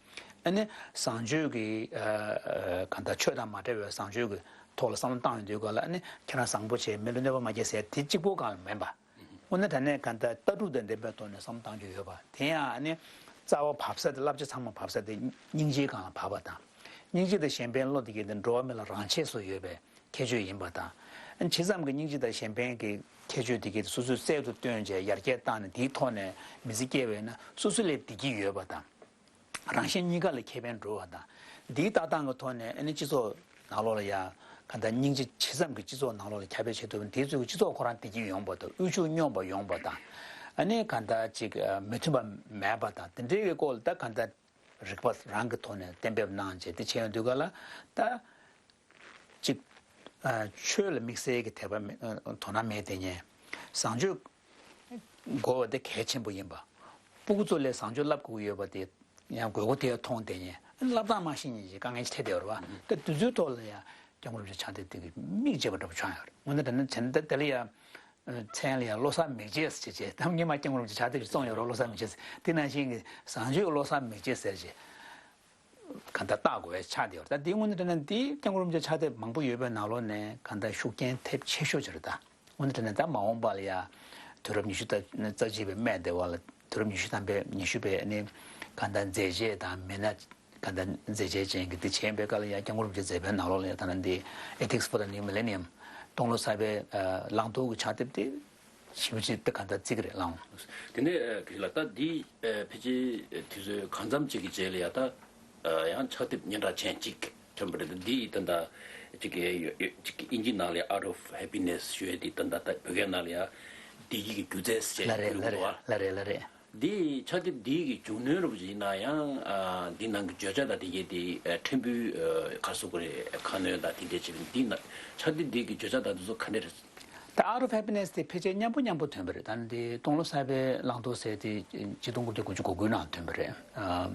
ཨ་ནི་བཟང་སྤྱོད་ཀྱི་ཨ་ཨ་གང་ལྟར་ཆོས་དང་མ་འབྲེལ་བའི་བཟང་སྤྱོད་ཀྱི་ཐོག་ལ་བསམ་བློ་བཏང་ཡོང་དུས་ག་ལ་ཨ་ནི་ཁྱེད་རང་བཟང་པོ་བྱས། མི་ལ་གནོད་པ་མ་བསྐྱལ་ཟེར་དེ་གཅིག་པོ་སྒང་ལ་མིན་པ། དངོས་གནས་དྲང་གནས་གང་ལྟར་ལྟ་གྲུབ་དང་ལྡན་པའི་ཐོག་ནས་བསམ་བློ་བཏང་རྒྱུ་ཡོད་པ། དེ་ཡང་ཨ་ནི་རྩ་བ་བབས་ས་དེ་བསླབ་བྱ་ཚང་མ་བབས་ས་དེ་སྙིང་རྗེའི་སྒང་ལ་བབས་པ་དང་། སྙིང་རྗེ་དང་གཞན་ཕན་བློ་དེ་གས་དེ་འགྲོ་བ་མི་ལ་རང་ཆས་སུ་ཡོད་པའི་ཁྱད་ཆོས་ཡིན་པ་དང་། ཨ་ནི་ཇི་ཙམ་གྱི་སྙིང་རྗེ་དང་གཞན་ཕན་གྱི་ཁྱད་ཆོས་དེ་གས་དེ་སོ་སོའི་རྩལ་དུ་བཏོན་བྱས་ཡར་རྒྱས་བཏང་ནས་དེའི་ཐོག་ནས་མི་ཚེ་སྐྱེལ་བས་ན་སོ་སོ་ལ་བདེ་སྐྱིད་ཡོད་པ་དང་། རང་གཞན་གཉིས་ཀ་ལ་ཁེ་ཕན་འགྲོ་བ་དང་། འདིའི་ལྟ་སྟངས་ཀྱི་ཐོག་ནས་ཨ་ནི་སྤྱི་ཚོགས་ནང་ལོགས་ལ་ཡང་གང་ལྟར་སྙིང་རྗེ་ཇི་ཙམ་གྱིས་སྤྱི་ཚོགས་ནང་ལོགས་ལ་ཁྱབ་སྤེལ་བྱེད་ཐུབ་ན། དེའི་ཚོད་ཀྱི་སྤྱི་ཚོགས་ཁོ་རང་བདེ་སྐྱིད་ཡོང་བ་དང་། དབུལ་ཕྱུག་སྙོམས་པ་ཡོང་བ་དང་། ཨ་ནི་གང་ལྟར་ཅིག་མི་མཐུན་པ་མེད་པ་དང་། དེ་འདྲའི་གི་སྐོར་ལ་ད་གང་ལྟར་རིག་པ་རང་གི་ཐོག་ནས་གཏན་འབེབས་གནང་བྱས་དེ་བྱས་ཡོང་དུས་ག་ལ་ད། གཅིག་ཨ་ཆོས་ལ་དམིགས་བསལ་གྱི་དད་པ་མེད། ཨ་དོ་སྣང་མེད་དེ་ཉན། བཟང་སྤྱོད་དགོས་པ་དེ་གལ་ཆེན་པོ་ཡིན་པ། སྤུ་གུ་ཚོ་ལ་བཟང་སྤྱོད་བསླབ་དགོས་ཀྱི་ཡོད་པ་དེ་ཡང་དགོས་མཁོ་དེ་མཐོང་དེ་ཉན། ཨ་བསླབ་སྟངས་མ་ཤེས་ཉན་གྱི་དཀའ་ངལ་ཞིག་འཕྲད་བསྡད་ཡོད་རེད་བ། ད་དུས་ཚོད་ཐོག་ལ་ཡང་སྐྱབས་མགོན་རིན་པོ་ཆེ་ཕྱག་དེབ་དེ་གི་མིག་འབྱེད་པ་འདྲ་པོ་བྱུང་ཡོད་རེད། དངོས་གནས་དྲང་གནས་བྱས་ན་ད་དེ་ལ་ཡང་། མཚན་ལ་ཡང་བློ་བཟང་མིག་འབྱེད་ཟེར་བྱས། ད་སྔོན་མ་སྐྱབས་མགོན་རིན་པོ་ཆེ་ཕྱག་དེབ་ཅིག་བཙོང་ཡོད་རེད། བློ་བཟང་མིག་འབྱེད་ཟེར། དེ་ནང་བཞིན་གྱི་བཟང་སྤྱོད་ཀྱི་བློ་བཟང་མིག་འབྱེད་ཟེར་བྱས། གང་ལྟར་བལྟ་དགོས་པའི་ཆ་དེ་ཡོད་རེད། ད་དེའི་དངོས་གནས་དྲང་གནས་འདི་སྐྱབས་མགོན་རིན་པོ་ཆེ་ཕྱག་དེབ་མང་པོ་ཡོད་པའི་ནང་ལོགས་ནས་གང་ལྟར་ཤུགས་རྐྱེན་ཐེབས་ཆེ་ཤོས་ཅིག་རེད། ད་དངོས་གནས་དྲང་གནས་ད་མ་འོངས་པ་ལ་ཡང་དུས་རབས་ཉི་ཤུ་རྩ་གཅིག་པའི་སྨད་དེ་བ་ལ། དུས་རབས་ཉི་ཤུ་ཐམ་པའི་ཉི་ཤུ་པའི་ནི་གང་ལྟར་མཛད་རྗེས་དང་མི་སྣ་གང་ལྟར་མཛད་རྗེས་ཅན་གྱི་འདི་བྱས་པའི་སྐབས་ལ་ཡང་སྐྱབས་མགོན་རིན་པོ་ཆེ་མཛད་པའི་ནང་ལོགས་ལ་ཡང་ད་ནི་འདི་Ethics for the New Millennium། སྟོང་ལོ་གསར་པའི་ཨ་བླང་དོར་གྱི་ཕྱག་དེབ་དེ་ཞེ་པོ་ཅིག་ད་གང་ལྟར་བརྩི་གི་རེད་ལགས། དེ་ནས་ཨ་གི་ལ་ད་འདི་ཨ་ཕལ་ཆེར་དུས་ཚོད་གང་འཚམ་ཅིག་གི་རྗེས་ལ་ཡ་ད་ཨ་ཡང་ཕྱག་དེབ་སྙན་གྲགས་ཅན་ཅིག་ཐོན་པ་རེད། འདི་ད་ལྟ་ཅིག་གི་ཡོ་ཡོ་ཅིག་གི་ཨིན་ཇི་ནང་ལ་Out of Happiness ཞུ་ཡས་འདི་ད་ལྟ་ད་བོད་སྐད་ནང་ལ་ཡ་བདེ་སྐྱིད་ཀྱི་རྒྱུ་རྫས་ཞེས་ལ་རེད་ལ་རེད་ལ་རེད་ལ་རེད། འདི་ཕྱག་དེབ་འདི་གི་རྒྱུགས་སྣོན་རུ་ཡིན་ན་ཡང་ཨ་འདི་ནང་གི་བརྗོད་བྱ་དང་དེ་གའི་དེ་ཨ་ཕྲན་བུ་ཨ་ག་རེ་ཟེར་དགོས་རེད། ཁ་སྣོན་དང་དེ་འདྲས་བྱས་པ་འདི་ན་ཕྱག་དེབ་འདི་གི་བརྗོད་བྱ་དང་དེ་ཚོ་ག་འདྲས་རེད། ད་Out of Happiness དེ་ཕལ་ཆེར་མཉམ་པོ་མཉམ་པོ་ཐོན་པ་རེད། ད་ནི་དེ་སྟོང་ལོ་གསར་པའི་བླང་དོར་ཟེར་དེ་ཆིག་སྟོང་དགུ་བརྒྱ་དགུ་བཅུ་གོ་དགུའི་ནང་ཐོན་པ་རེད། ཨ་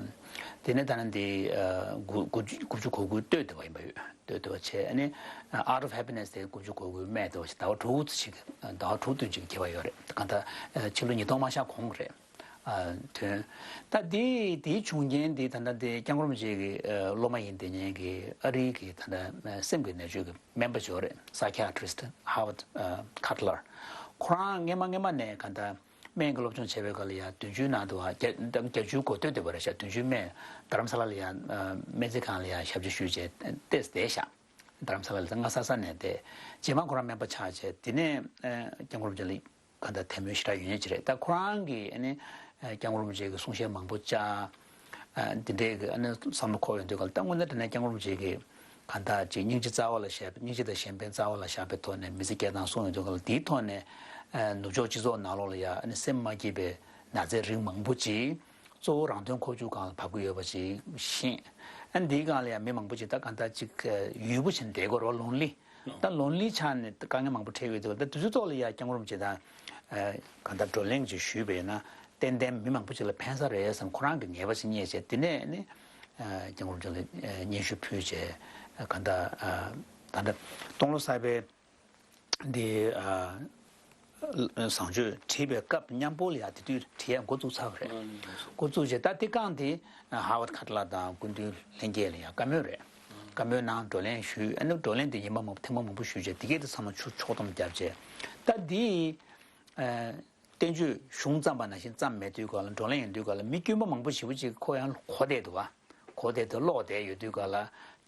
དེ་ནས་ད་ནི་དེ་ཨ་དགུ་དགུ་བཅུ་དགུ་བཅུ་གོ་དགུའི་སྟོད་དེ་བ་ཡིན་པ་ཡོད། སྟོད་དེ་བ་བྱས་ཨ་ནི་Out of Happiness དེ་དགུ་བཅུ་གོ་དགུའི་སྨད་དེ་བ་བྱས། ཟླ་བ་དྲུག་ཙམ་ཞིག་ཟླ་བ་དྲུག་བདུན་ཅིག་གི་བརྒྱབ་པ་ཡོད་རེད། གང་ལྟར་ཨ་ཕྱི་ལོ་ཉིས་སྟོང་མ་ཤར་གོང་རེད། ཨ་ཐོན། ད་དེ་དེའི་བྱུང་རྐྱེན་དེ་ད་ལྟ་དེ་སྐྱབས་མགོན་རིན་པོ་ཆེ་གི་ཨ་སློབ་མ་ཡིན་བསྡད་མཁན་གྱི་ཨ་རིའི་གི་ད་ལྟ་སེམས་ཀྱི་ནད་བཅོས་ཀྱི་སྨན་པ་ཅིག་ཡོད་རེད། Psychiatrist Howard ཨ་Kotler། ཁོ་རང་སྔས་མ་སྔས་མ་ནས་གང་ལྟར་སྨན་གྱི་སློབ་སྦྱོང་བྱས་པའི་སྐབས་ལ་ཡ་བདུན་ཅུའི་ནང་དུ་བ་བརྒྱད་བརྒྱད་ཅུའི་འགོ་སྟོད་དེ་བ་རེད་ཤག་བདུན་ཅུའི་སྨད་རྡ་རམ་ས་ལ་ལ་ཡ་ཨ་སྨན་རྩིས་ཁང་ལ་ཡ་ཞབས་ཕྱི་ཞུས་བྱས་ཏེས་བསྡད་ཤག་རྡ་རམ་ས་ལ་ལ་ད་ང་ས་ས་ནས་བསྡད། རྗེས་མ་ཁོ་རང་སྨན་པ་ཆགས་བྱས། དེ་ནས་ཨ་སྐྱབས་མགོན་རིན་པོ་ཆེ་ལ་གང་ལྟར་དད་མོས་ཞེ་དྲག་ཡོད་མཁན་ཅིག་རེད། ད་ཁོ་རང་གིས་ཨ་ནི་ཨ་སྐྱབས་མགོན་རིན་པོ་ཆེ་གི་གསུང་བཤད་མང་པོ་བཅར། ཨ་འདི་འདྲའི་གི་ཨ་ནི་བསམ་བློ་འཁོར་ཡོང་དུས་ག་ལ། ད་དངོས་གནས་དྲང་གནས་སྐྱབས་མགོན་རིན་པོ་ཆེ་གིས་གང་ལྟར་ཅིག་སྙིང་རྗེ་རྩ་བ་ལ་བཞག་པའི། སྙིང་རྗེ་དང་གཞན་ཕན་རྩ་བ་ལ་བཞག་པའི་ཐོག་ནས་མི་ཚེ་སྐྱེལ་སྟངས་གསུངས་ཡོང་དུས་ག་ལ། དེའི་ཐོག་ནས་ཨ་ནུབ་ཕྱོགས་སྤྱི་ཚོགས་ནང་ལོགས་ལ་ཡ་ཨ་ནི་སེམས་མ་སྐྱིད་པའི་ན་ཚའི་རིགས་མང་པོ་ཅིག་གཙོ་བོ་རང་དོན་འཁོར་རྒྱུག་སྒང་ལ་བབས་ཀྱི་ཡོད་པ་ཅིག་ཤེས། ཨ་ནི་འདིའི་སྒང་ལ་ཡ་མི་མང་པོ་ཅིག་ད་གང་ལྟར་ཅིག་ཡུས་པོ་བྱས་ནས་བསྡད་དགོས་རེད་བ། ལོན་ལི། ད་ལོན་ལི་ཆགས་ནས་དཀའ་ངལ་མང་པོ་འཕྲད་ཡོད་དུས་ག་ལ། ད་དུས་ཚོད་ཐོག་ལ་ཡ་སྐྱབས་མགོན་རིན་པོ་ཆེ་དང་ཨ་གང་ལྟར་བགྲོ་གླེང་ཅིག་ཞུས་པ་ཡིན་ན། ཏན་ཏན་མི་མང་པོ་ཅིག་ལ་ཕན་ས་རེད་བསམ། ཁོ་རང་གི་ངེས་པ་ཞིག་རྙེད་བྱས། དེ་ནས་ནི་ཨ་སྐྱབས་མགོན་རིན་པོ་ཆེ་ལ་ཨ་སྙན་ཞུ་ཕུལ་བྱས། ཨ་གང་ལྟར་ཨ་ད་ལྟ་སྟོང་ལོ་གསར་པའི་འདི་ཨ་བཟང་སྤྱོད་བྲིས་པའི་སྐབས་མཉམ་པོ་ལ་ཡ་དེ་དུས་བྲིས་ཡ་འགོ་བཙུགས་ཚར་བ་རེད། འགོ་བཙུགས་བྱས་ད་དེ་བསྐངས་ཏེ་ཧ་ཝར་ཌི་ཁ་ཏ་ལགས་དང་སྐུ་མདུན་ལྷན་རྒྱས་ལ་ཡ་བཀའ་མོལ་རེད། བཀའ་མོལ་གནང་། བགྲོ་གླེང་ཞུས། ཨ་ནི་བགྲོ་གླེང་དེ་ཉི་མ་མང་པོ་ཐེངས་མ་མང་པོ་ཞུས་བྱས། དེ་གས་དེ་ཚང་མ་ཆུ་ཕྱོགས་བསྡོམས་བརྒྱབ་བྱས། ད་འདི་ཨ་བསྟན་བཅོས་གཞུང་བརྩམས་པ་ནང་བཞིན་བརྩམས་མེད་དུས་ག་ལ། བགྲོ་གླེང་ཡོང་དུས་ག་ལ་མི་དཀྱུས་མ་མང་པོ་ཞེ་པོ་ཅིག་ཁོ་ཡང་གོ་བསྡད་འདུག་བ། གོ་བསྡད་དེ་ཀློག་བསྡད་ཡོད་དུས་ག་ལ།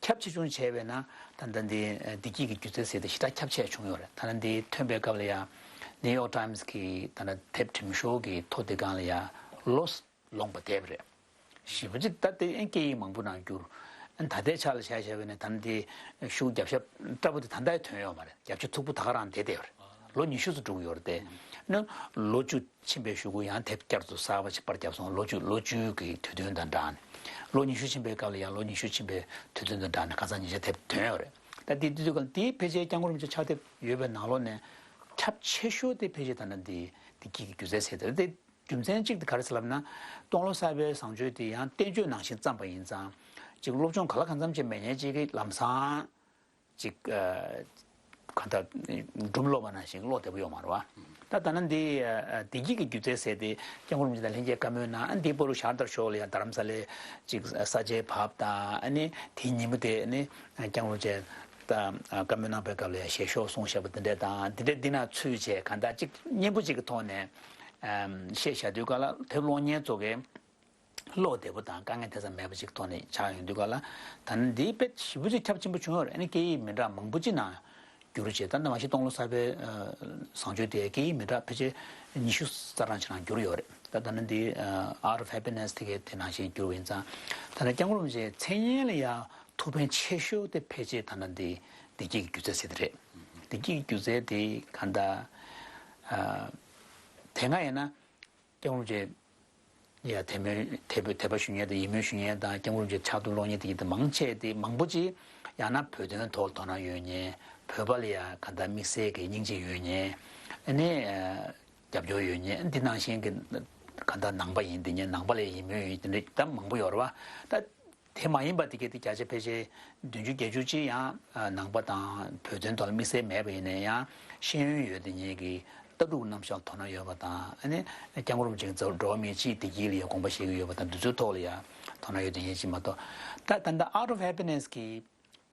ཁྱབ་ཆེ་ཆུང་བྱས་པས་ན་ད་ལྟ་འདི་བདེ་སྐྱིད་ཀྱི་སྒྱུ་རྩལ་ཟེར་དེ་ཞེ་དྲག་ཁྱབ་ཆེ་བྱུང་ཡོད་རེད། ད་ལྟ་འདི་ཐོན་པའི་སྐབས་ལ་ཡང་ནིའུ་ཡོག་ཊའིམ་སི་གི་ད་ལྟ་དེབ་འགྲེམས་ཤོག་གི་ཐོ་དེ་སྒང་ལ་ཡང་ལོ་ལོངས་པ་བསྡད་པ་རེད། ཞེ་པོ་ཅིག་ད་ལྟའི་ཨེ་སྐད་ཡིག་མང་པོ་ནང་བསྒྱུར། ཨ་ད་ལྟའི་ཆ་ལ་བྱས་བྱས་པས་ན་ད་ལྟའི་ཤོག་བརྒྱབ་ཤ་འདྲ་པོ་དེ་ད་ལྟའི་ཐོན་ཡོད་མ་རེད། བརྒྱབ་ཤ་མཐུག་པོ་ད་ག་རང་བསྡད་བསྡད་ཡོད་རེད། ལོ་ཉི་ཤུ་ཙམ་འགྲོ་གི་ཡོད་རེད་དེ། ནི་ལོ་བཅུ་ཕྱིན་པའི་གཞུག་གུ་ཡང་དེབ་བསྐྱར་དུ་གསར་པ་ཞིག་པར་བརྒྱབ་སོང་། ལོ་བཅུ་ལོ་བཅུ་གི་དུས་སྟོན་དང་སྦྲགས་ནས། ལོ་ཉི་ཤུ་ཕྱིན་པའི་སྐབས་ལ་ཡང་ལོ་ཉི་ཤུ་ཕྱིན་པའི་དུས་སྟོན་དང་སྦྲགས་ནས་ཁ་སང་ཉིན་ཤས་དེབ་ཐོན་ཡོད་རེད། ད་དེ་དུས་ཚོད་སྐབས་དེའི་ཕལ་ཆེར་སྐྱབས་མགོན་རིན་པོ་ཆེ་ཕྱག་དེབ་ཡོད་པའི་ནང་ལོགས་ནས་ཁྱབ་ཆེ་ཤོས་དེ་ཕལ་ཆེར་ད་ལྟ་འདི་བདེ་སྐྱིད་ཀྱི་སྒྱུ་རྩལ་ཟེར་དེ་རེད་དེ། རྒྱུ་མཚན་གཅིག་དེ་ག་རེ་ཟེར་ལབ་ན། སྟོང་ལོ་གསར་པའི་བཟང་སྤྱོད་དེ་ཡང་བསྟན་བཅོས་ནང་བཞིན་བརྩམས་པ་ཡིན་ཙང་། ཅིག་སློབ་སྦྱོང་ག་ལ་གང་འཚམ་ཅིག་མེད་མཁན་ཅིག་གིས་ལམ་སང་ཅིག་ཨ་གང་ལྟར་སྒྲུང་ཀློག་པ་ནང་བཞིན་ཀློག་བདེ་པོ་ཡོད་མ་རེད་བ། ད་ད་ནི་འདི་ཨ་བདེ་སྐྱིད་ཀྱི་སྒྱུ་རྩལ་ཟེར་དེ་སྐྱབས་མགོན་རིན་པོ་ཆེ་དང་ལྷན་རྒྱས་བཀའ་མོལ་གནང་། ཨ་འདི་པོ་རུ་ཞར་དར་ཤོག་ལ་ཡང་རྡ་རམ་ས་ལའི་ཅིག་ས་ཆའི་བབ་དང་། ཨ་ནི་དེའི་ཉིན་མོ་དེ་ནི་སྐྱབས་མགོན་རིན་པོ་ཆེ་ད་བཀའ་མོལ་གནང་པའི་སྐབས་ལ་ཡང་ཞལ་ཤོག་གསུང་བཞག་པ་འདི་འདྲ་དང་། འདི་འདྲ་འདི་ན་ཚུད་བྱས་གང་ལྟར་ཅིག་སྙན་པོ་ཅིག་གི་ཐོག་ནས་ཨམ་བཤད་བཞག་དུས་ག་ལ། དེབ་གློག་བརྙན་ཚོ་གས་ཀློག་བདེ་པོ་དང་དཀའ་ངལ་དེ་ཙམ་མེད་པ་ཅིག་ཐོག་ནས་ཆགས་ཡོང་དུས་ག་ལ། ད་ནི་འདིའི་དཔེ་ཞེ་པོ་ཅིག་ཁྱབ་ཆེན་པོ་བྱུང་ཡོད་རེད། ཨ་ནི་སྐད་ཡིག་མི་འདྲ་མང་པོ་ཅིག་ནང་བསྒྱུར་བྱས། ད་ནི་མ་གཞི་སྟོང་ལོ་གསར་པའི་ཨ་བཟང་སྤྱོད་དེ་སྐད་ཡིག་མི་འདྲ་ཕལ་ཆེར་ཉི་ཤུ་རྩ་གྲངས་ཅིག་ནང་བསྒྱུར་ཡོད་རེད། ད་ད་ནི་འདི་ཨ་Art of Happiness དེ་གའི་དེ་ནང་བཞིན་བསྒྱུར་བ་ཡིན་ཙང་། ད་ནི་སྐྱབས་མགོན་རིན་པོ་ཆེའི་མཚན་སྙན་ལ་ཡང་ཐུགས་ཕན་ཆེ་ཤོས་དེ་ཕལ་ཆེར་ད་ནི་འདི་བདེ་སྐྱིད་ཀྱི་སྒྱུ་རྩལ་ཟེར་དེ་རེད། བདེ་སྐྱིད་ཀྱི་སྒྱུ་རྩལ་དེ་གང་ལྟར་ཨ་དེ་སྔ་ཡིན་ན། སྐྱབས་མགོན་རིན་པོ་ཆེ་ཡ་དད་མོས་དད་པ་དད་པ་ཞུ་མཁན་དང་ཡིད་སྨོན་ཞུ་མཁན་དང་། སྐྱབས་མགོན་རིན་པོ་ཆེ་ཕྱག་ཐུབ་ཀློག་མཁན་དེ་གྱད་དེ་མང་ཆེ་དེ་མང་པོ་ཅིག་ཡང་ན་བོད་དོན་ཐོག་དོ་སྣང་ཡོད་མཁན། བོད་པ་ལ་ཡ་ག་ད་དམིགས་བསལ་གྱི་སྙིང་རྗེ་ཡོད་མཁན། ཨ་ནི་ཨ་རྒྱབ་སྐྱོར་ཡོད་མཁན། འདི་ནང་བཞིན་གྱི་ག་ད་ནང་པ་ཡིན་དེ་ཉན་ནང་པ་ལ་ཡིད་སྨོན་ཡོད་དེ་འདྲ་ད་མང་པོ་ཡོད་རེད་བ། ད། དེ་མ་ཡིན་པ་དེ་གའི་དེ་བརྒྱ་ཆ་ཕལ་ཆེར་བདུན་ཅུ་བརྒྱད་ཅུ་ཅིག་ཡང་ཨ་ནང་པ་དང་བོད་དོན་ཐོག་ལ་དམིགས་བསལ་མེད་པ་ཡིན་ན་ཡང་ཤེས་ཡོན་ཡོད་དེ་ཉིད་ཀྱི་ལྟ་གྲུབ་རྣམ་གཞག་དོ་སྣང་ཡོད་པ་དང་། ཨ་ནི་སྐྱབས་མགོན་རིན་པོ་ཆེ་གི་འགྲོ་བ་མིའི་ཆེས་བདེ་སྐྱིད་ལ་ཡང་དགོངས་པ་བཞེས་ཀྱི་ཡོད་པ་དང་། འདི་ཚོའི་ཐོག་ལ་ཡང་དོ་སྣང་ཡོད་དེ་ཉིད་ཅིག་མ་གཏོགས། ད་ད་ལྟ་Art of Happiness གི་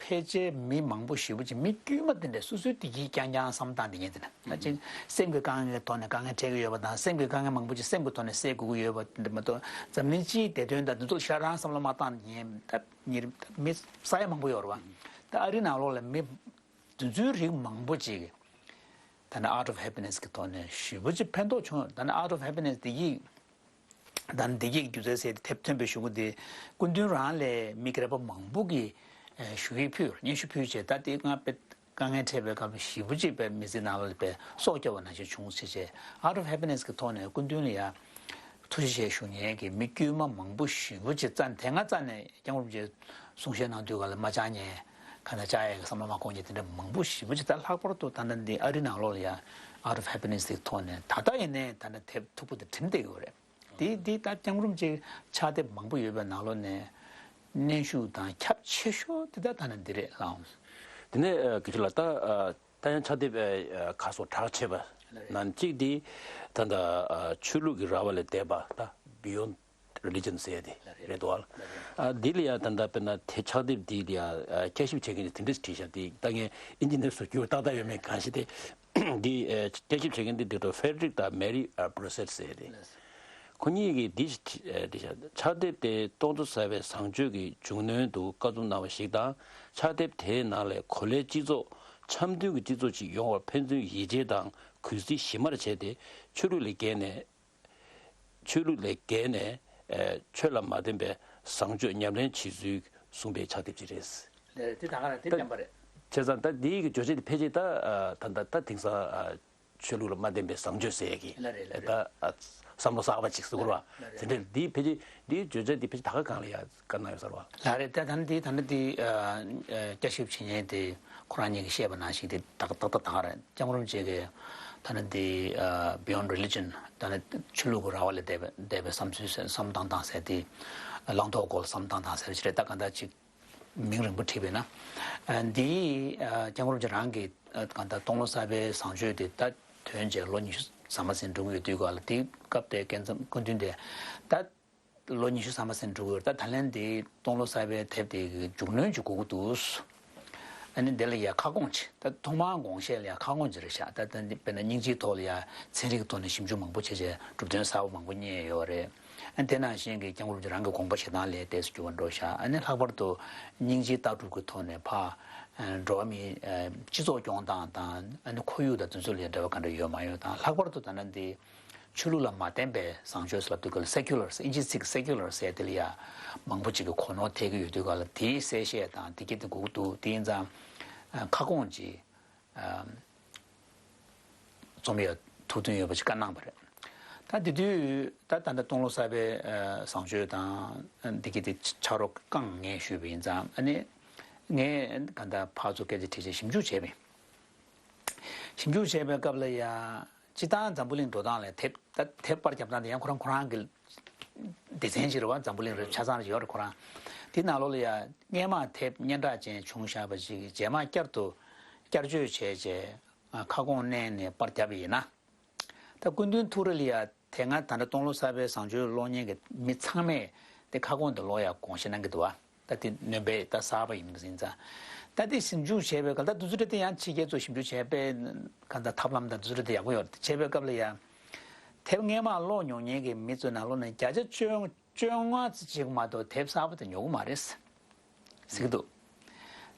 ཕལ་ཆེར་མི་མང་པོ་ཞེ་པོ་ཅིག་མི་དཀྱུས་མ་དེ་འདྲ་སོ་སོའི་བདེ་སྐྱིད་རྐྱང་རྐྱང་བསམ་སྟངས་དེ་ཉིད་དེ་འདྲ། ད་ཅིག་སེམས་ཀྱི་དཀའ་ངལ་གྱི་ཐོག་ནས་དཀའ་ངལ་འཕྲད་ཀྱི་ཡོད་པ་དང་། སེམས་ཀྱི་དཀའ་ངལ་མང་པོ་ཅིག་སེལ་དགོས་ཐོག་ནས་སེལ་དགོས་ཀྱི་ཡོད་པ་དེ་འདྲ་མ་གཏོགས། འཛམ་གླིང་སྤྱིའི་བདེ་དོན་དང་འདི་ཚོ་ལ་ཤ་རང་བསམ་བློ་མ་བཏང་ནས་ད་ཉེ་རིམ་ད་མི་ས་ཡ་མང་པོ་ཡོད་རེད་བ། ད་ཨ་རིའི་ནང་ལོགས་ལ་མི་དེ་ཚོའི་རིགས་མང་པོ་ཅིག་ད་ནི་Art of Happiness གི་ཐོག་ནས་ཞེ་པོ་ཅིག་ཕན་ཐོགས་བྱུང་ཡོད། ད་ནི་Art of Happiness དེ་ཡིག་ད་ནི་བདེ་སྐྱིད་ཀྱི་སྒྱུ་རྩལ་ཟེར་དེ་དེབ་ཐོན་པའི་གཞུག་གུ་དེ་སྐུ་མདུན་རང་ལ་མི་སྒེར་པ་མང་པོ་གིས་ཨ་ཞུ་ཡིག་ཕུལ། སྙན་ཞུ་ཕུལ་བྱས། ད་དེ་སྔ་དཔེ་དཀའ་ངལ་འཕྲད་པའི་སྐབས་ཞེ་པོ་ཅིག་དཔེ་མི་ཚེ་ནང་ལ་དཔེ་སྲོག་སྐྱོབ་པ་ནང་བཞིན་བྱུང་ཟེར་བྱས། Art of Happiness གི་ཐོག་ནས་སྐུ་མདུན་ལ་ཡ་ཐུགས་རྗེ་ཆེ་ཞུ་མཁན་གྱི་མི་དཀྱུས་མ་མང་པོ་ཞེ་པོ་ཅིག་རྩ་ནས། དེ་སྔ་རྩ་ནས་སྐྱབས་མགོན་རིན་པོ་ཆེ་གསུང་བཤད་གནང་དུས་ག་ལ་མ་བཅར་མཁན། ག་ན་བཅར་ཡག་གི་བསམ་བློ་མ་འཁོར་མཁན་དེ་འདྲ་མང་པོ་ཞེ་པོ་ཅིག་ད་ལྷག་པར་དུ་ད་ལྟ་འདི་ཨ་རི་ནང་ལོགས་ལ་ཡ་Art of Happiness གི་ཐོག་ནས་ད་ལྟ་ཡིན་ནའི་ད་ལྟ་དེབ་མཐུག་པོ་དེ་འགྲིམ་བསྡད་ཡོད་རེད། དེ་དེ་ད་སྐྱབས་མགོན་རིན་པོ་ཆེ་ཕྱག་དེབ་མང་པོ་ཡོད་པའི་ནང་ལོགས་ནས་གནོན་ཤུགས་དང་ཁྱབ་ཆེ་ཤོས་དེ་ད་ད་ནི་འདི་རེད་ལགས། དེ་ནས་ཨ་དགེ་ཆོས་ལགས། ད་ཨ་ད་ཡང་ཕྱག་དེབ་ཨ་ཁ་སོ་གྲགས་ཆེ་བ་ནང་གཅིག་དེ་ད་ད་ཨ་ཆོས་ལུགས་ཀྱི་ར་བ་ལས་འདས་པ། ད་Beyond Religion ཟེར་དེ་རེད་འདུག་ཨ། ཨ་འདི་ལ་ཡང་ད་ད་དཔེར་ན་དེ་ཕྱག་དེབ་འདི་ལ་ཡང་ཨ་བསྐྱར་ཞིབ་བྱེད་མཁན་དེ་དེ་འདྲས་བྲིས་ཤག་དེ་ད་ངས་ཨིན་ཇི་ནེར་སུ་བསྒྱུར་ཏག་ཏག་ཡོད་མེད་གང་ཤེས་དེ། འདི་ཨ་བསྐྱར་ཞིབ་བྱེད་མཁན་འདི་འདི་འགྲོ་Frederick དང་Mary ཨ་Broussard ཟེར་རེད། ཁོ་གཉིས་ཀྱིས་འདི་ཨ་འདི་ཕྱག་དེབ་དེ་ཏོག་ཙམ་གསར་པའི་བཟང་སྤྱོད་ཀྱི་འཇུག་སྣོན་དུ་བཀའ་བསྡུར་གནང་བ་ཞིག་དང་། ཕྱག་དེབ་དེའི་ནང་ལས་གོ་ལའི་སྤྱི་ཚོགས་འཆམ་མཐུན་གྱི་སྤྱི་ཚོགས་ཤིག་ཡོང་བར་ཕན་ཚུན་ཡིད་ཆེས་དང་གུས་བརྩི་ཞི་མར་བྱས་ཏེ། ཆོས་ལུགས་ལས་བརྒལ་ནས། ཆོས་ལུགས་ལས་བརྒལ་ནས་ཨ་ཆོས་ལ་མ་བརྟེན་པའི་ བཟང་སྤྱོད་ཉམས་ལེན་བྱེད་ཚུལ་གསུངས་པའི་ཕྱག་དེབ་ཅིག་རེད། ལགས་རེད། དེ་ད་ག་རང་དེ་ད་བདེན་པ་རེད། བྱས་ཙང་ད་འདིའི་གི་བརྗོད་བྱ་དེ་ཕལ་ཆེར་ད་ད་ད་ད་དེང་སང་ཆོས་ལུགས་ལ་མ་བརྟེན་པའི་བཟང་སྤྱོད་ཟེར་ཡ་གི་ལགས་རེད། ལགས་རེད། ད་བསམ་བློ་གསར་པ་ཅིག་གསུང་རོགས། ལགས་རེད། དེ་འདྲ་འདིའི་ཕལ་ཆེར་འདིའི་བརྗོད་བྱ་འདི་ཕལ་ཆེར་ད་ག་གང་ལ་ཡ་བཀའ་གནང་ཡོད་ས་རེད་བ། ལགས་རེད། ད་ད་ནི་འདི་ད་ནི་འདི་བསྐྱར་ཞིབ་བྱེད་མཁན་དེ་ཁོ་རང་ཉིད་ཀྱིས་བཤད་པ་ནང་བཞིན་དེ་ད་ད་ད་ད་ག་རེད། སྐྱབས་མགོན་རིན་པོ་ཆེ་གིས་ད་ནི་འདི་Beyond Religion ད་ནི་ཆོས་ལུགས་ཀྱི་ར་བ་ལས་འདས་པའི་འདས་པའི་བསམ་ཚུལ་བསམ་སྟངས་དང་ཟེར་དེ་བླང་དོར་སྐོར་བསམ་སྟངས་དང་ཟེར་ཅི་རེད། ད་ག་ད་ཅིག་མིང་རིང་པོ་བྲིས་པས་ན། ཨ། འདི་ཨ་སྐྱབས་མགོན་རིན་པོ་ཆེ་རང་གི་ཨ་གང་ལྟར་སྟོང་ལོ་གསར་པའི་བཟང་སྤྱོད་དེ་ད་ཐོན་བྱས་ལོ་ཉི་ཤུ་ཟ་མ་ཟིན་འགྲོ་གི་ཡོད་དུས་ག་ལ། དེ་སྐབས་དེ་སྐབས་འཛོམས་སྐུ་མདུན་དེ་ད་ལོ་ཉི་ཤུ་ཟ་མ་ཟིན་འགྲོ་གི་ཡོད། ད་ད་ལན་དེ་སྟོང་ལོ་གསར་པའི་དེབ་དེ་གི་མཇུག་གནོན་ཅིག་དགོས་ཀྱི་འདུག་ཨ་ནི་དེ་ལ་ཡ་ཁ་སྐོང་ཅིག་ད་ཐོག་མར་དགོངས་བཞེས་ལ་ཡ་ཁ་སྐོང་ཅིག་རེད་ཤག་ད་ད་འདི་དཔེར་ན་སྙིང་རྗེའི་ཐོག་ལ་ཡ་ཚན་རིག་གི་ཐོག་ནས་ཞིབ་འཇུག་མང་པོ་བྱས་བྱས་གྲུབ་དོན་གསར་པ་མང་པོ་རྙེད་ཡོད་རེད། ཨ་ནི་དེ་ནང་བཞིན་གྱི་སྐྱབས་མགོན་རིན་པོ་ཆེ་རང་གི་དགོངས་པ་བཞེས་སྟངས་ལ་ཏོག་ཙམ་འགྱུར་བ་འགྲོ་ཤག་ཨ་ནི་ལྷག་པར་དུ་སྙིང་རྗེའི་ལྟ་གྲུབ་ཀྱི་ཐོག་ནས་ཕར་ཨ་འགྲོ་བ་མིའི་ཨ་སྤྱི་ཚོགས་སྐྱོང་སྟངས་དང་། ཨ་ནི་ཁོར་ཡུག་དང་དེ་ཚོ་ལ་འབྲེལ་བ་ག་འདྲ་ཡོད་མ་ཡོད་དང་། ལྷག་པར་དུ་ད་ནི་འདི་ཆོས་ལུགས་ལ་མ་བརྟེན་པའི་བཟང་སྤྱོད་ཟེར་ལབ་དུས་ག་ལ་སེ་ཀུ་ལར་ཟེར། ཨིན་ཇིའི་ཚིག་སེ་ཀུ་ལར་ཟེར་དེ་ལ་ཡ་མང་པོ་ཅིག་གིས་གོ་ནོར་ཐེབས་ཀྱི་ཡོད་དུས་ག་ལ། དེའི་གསལ་བཤད་དང་དེ་གྱད་དེ་དགོས་ཀྱི་འདུག་དེ་ཡིན་ཙང་ཨ་ཁ་སྐོང་ཅིག་ཨ་རྩོམ་ཡ་ཐུགས་འདུན་ཡོད་པ་ཅིག་བཀའ་གནང་བ་རེད། ད་དེ་དུས་ད་ད་ལྟ་སྟོང་ལོ་གསར་པའི་ཨ་བཟང་སྤྱོད་དང་འདི་གྱད་དེ་ཕྱག་རོགས་བསྐངས་ངས་ཞུས་པ་ཡིན་ཙང་། ཨ་ནི་ངས་ག་ད་ཕར་ཚུར་སྐད་ཆ་དྲིས་བྱས་ཞིབ་འཇུག་བྱས་པ་ཡིན། ཞིབ་འཇུག་བྱས་པའི་སྐབས་ལ་ཡ་སྤྱིར་བཏང་འཛམ་བུ་གླིང་འགྲོ་སྟངས་ལ་དེབ་ད་དེབ་པར་རྒྱབ་སྟངས་དེ་ཡང་ཁོ་རང་ཁོ་རང་གི་སྡེ་ཚན་ཞིག་རེད་བ། འཛམ་བུ་གླིང་རེད། ཆ་ཚང་རེ་ཡོད་རེད་ཁོ་རང་། དེ་ནང་ལོགས་ལ་ཡ་སྔས་མ་དེབ་སྙན་གྲགས་ཅན་བྱུང་བཞག་པ་ཞིག་རྗེས་མ་བསྐྱར་དུ་བསྐྱར་བཅོས་བྱས་རྗེས་ཁ་སྐོང་བསྣན་ནས་པར་བརྒྱབ་པ་ཡིན་ན། ད་སྐུ་མདུན་ཐུགས་རེ་ལ་ཡ་དེ་སྔ་ད་ལྟ་སྟོང་ལོ་གསར་པའི་བཟང་སྤྱོད་ཀློག་མཁན་གྱི་མི་ཚང་མས་དེ་ཁ་སྐོང་དེ་ཀློག་ཡ་དགོངས་བཞེས་གནང་གི་འདུག་བ། ད་དེ་སྣོན་པ་ད་གསར་པ་ཡིན་པ་ཡིན་ཙང་། ད་དེ་ཞིབ་འཇུག་བྱས་པའི་སྐབས། ད་དུས་ཚོད་དེ་ཡང་ཕྱི་རྒྱལ་ཚོ་ཞིབ་འཇུག་བྱས་པའི་གང་ལྟར་ཐབས་ལམ་དང་དུས་ཚོད་དེ་ཡག་པོ་ཡོད་རེད། བྱས་པའི་སྐབས་ལ་ཡང་དེབ་སྔས་མ་ཀློག་མྱོང་མཁན་གྱི་མི་ཚོའི་ནང་ལོགས་ནས་བརྒྱ་ཆ་བཅོ་བཅོ་ལྔ་ཙམ་ཅིག་མ་གཏོགས་དེབ་གསར་པ་དེ་ཉོ་གི་མ་རེད་ཟེར་གྱི་འདུག་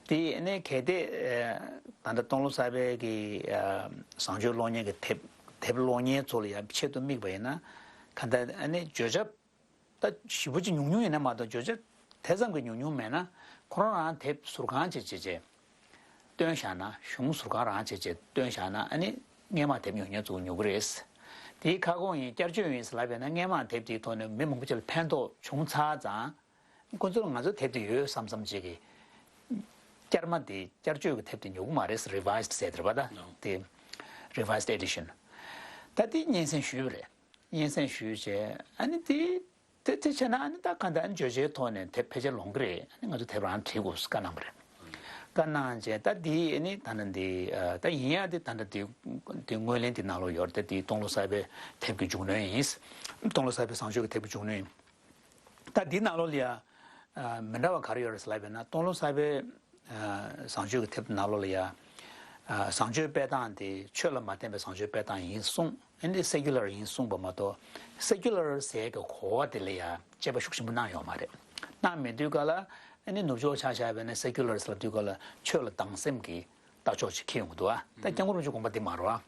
དེ་ནས་གལ་ཏེ་ད་ལྟ་སྟོང་ལོ་གསར་པའི་གི་བཟང་སྤྱོད་ཀློག་མཁན་གྱི་དེབ་དེབ་ཀློག་མཁན་ཚོ་ལ་ཡང་ཆེད་དུ་དམིགས་པ་ཡིན་ན། གང་ལྟར་ཨ་ནི་བརྗོད་བྱ་ད་ཞེ་པོ་ཅིག་ཉུང་ཉུང་ཡིན་ན་མ་གཏོགས། བརྗོད་བྱ་དེ་ཙམ་གྱི་ཉུང་ཉུང་མེད་ན། ཁོ་རང་རང་དེབ་ཟུར་ཁང་བྱས་བྱས་བྱས་བཏོན་བཞག་ན། གཞུང་ཟུར་ཁང་རང་བྱས་བྱས་བཏོན་བཞག་ན། ཨ་ནི་སྔས་མ་དེབ་ཉོ་མཁན་ཚོ་ཉོ་གི་རེད། དེའི་ཁ་སྐོང་ཡིན་བསྐྱར་བཅོས་ཡིན་ཟེར་ལབ་པས་ན། སྔས་མ་དེབ་དེའི་ཐོག་ནས་མི་མང་པོ་ཅིག་ལ་ཕན་ཐོགས་བྱུང་ཚར་ཙང་། ཁོ་ཚོར་ང་ཚོའི་དེབ་དེ་ཡོད་བསམ་བསམ་ཅིག་གིས་བསྐྱར་མ་དེ་བསྐྱར་བཅོས་ཀྱི་དེབ་དེ་ཉོ་གི་མ་རེད། རི་ཝའི་སི་ཌི་ཟེར་དེ་རེད་པ། ད་དེ་རི་ཝའི་སི་ཌི་ཨེ་ཌི་ཤན། ད་དེ་སྙན་སེང་ཞུས་པ་རེད། སྙན་སེང་ཞུས་བྱས། ཨ་ནི་དེ་དེ་དེ་བྱས་ན་ཨ་ནི་ད་གང་ལྟར་ཨ་ནི་བརྗོད་བྱའི་ཐོག་ནས་དེབ་ཕལ་ཆེར་ལོངས་ཀྱི་རེད། ཨ་ནི་ང་ཚོ་དེབ་རང་བྲིས་དགོས་བཀའ་གནང་བ་རེད། བཀའ་གནང་བྱས། ད་དེ་ཨ་ནི་ད་ནི་འདི་ཨ་ད་ཡིན་ཡང་དེ་ད་ནི་དེ་དེ་ངོས་ལེན་དེ་ནང་ལོགས་ཡོད་རེད། ད་དེ་སྟོང་ལོ་གསར་པའི་དེབ་ཀྱི་མཇུག་གནོན་ཡིན། སྟོང་ལོ་གསར་པའི་བཟང་སྤྱོད་ཀྱི་དེབ་ཀྱི་མཇུག་གནོན་ཡིན། ད་འདི་ནང་ལོགས་ལ་ཡ་ཨ་མི་འདྲ་བ་ག་རེ་ཡོད་རེད་ཟེར་ལབ་པས་ན། སྟོང་ལོ་གསར་པའི་ཨ་བཟང་སྤྱོད་ཀྱི་དེབ་ནང་ལོགས་ལ་ཡ་ཨ་བཟང་སྤྱོད་སྤེལ་སྟངས་དེ་ཆོས་ལ་མ་བརྟེན་པའི་བཟང་སྤྱོད་སྤེལ་སྟངས་ཡིན་གསུངས། ཨ་ནི་སེ་ཀུ་ལར་ཡིན་གསུངས་པ་མ་གཏོགས། སེ་ཀུ་ལར་ཟེར་གྱི་གོ་བ་དེ་ལ་ཡ་དཔྱད་པ་ཤུགས་ཆེན་པོ་གནང་ཡོད་མ་རེད། གནང་མེད་དུས་ག་ལ། ཨ་ནི་ནུབ་ཕྱོགས་ཆ་བཞག་པས་ན་སེ་ཀུ་ལར་ཟེར་ལབ་དུས་ག་ལ་ཆོས་ལ་སྡང་སེམས་ཀྱི་ལྟ་ཕྱོགས་ཅིག་འཁྱེར་ཡོང་གི་འདུག་ཨ། ད་སྐྱབས་མགོན་རིན་པོ་ཆེའི་དགོངས་པ་འདི་མ་རེད་བ།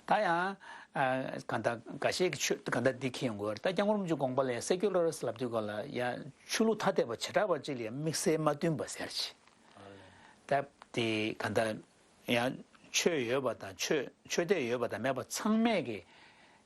ད་ཡང་ཨ་གང་ལྟར་འགའ་ཤས་ཀྱིས་ཆོས་གང་ལྟར་འདི་འཁྱེར་ཡོང་གི་ཡོད་རེད། ད་སྐྱབས་མགོན་རིན་པོ་ཆེའི་དགོངས་པ་ལ་ཡང་སེ་ཀུ་ལར་ཟེར་ལབ་དུས་ག་ལ་ཡང་ཆོས་ལུགས་ཐ་དད་པ་བྱེ་བྲག་པ་གཅིག་ལ་ཡང་དམིགས་བསལ་མ་བསྟུན་པ་ཟེར་ཅིག་ད་དེ་གང་ལྟར་ཡང་ཆོས་ཡོད་པ་དང་ཆོས་ཆོས་དད་ཡོད་པ་དང་མེད་པ་ཚང་མས་ཀྱི་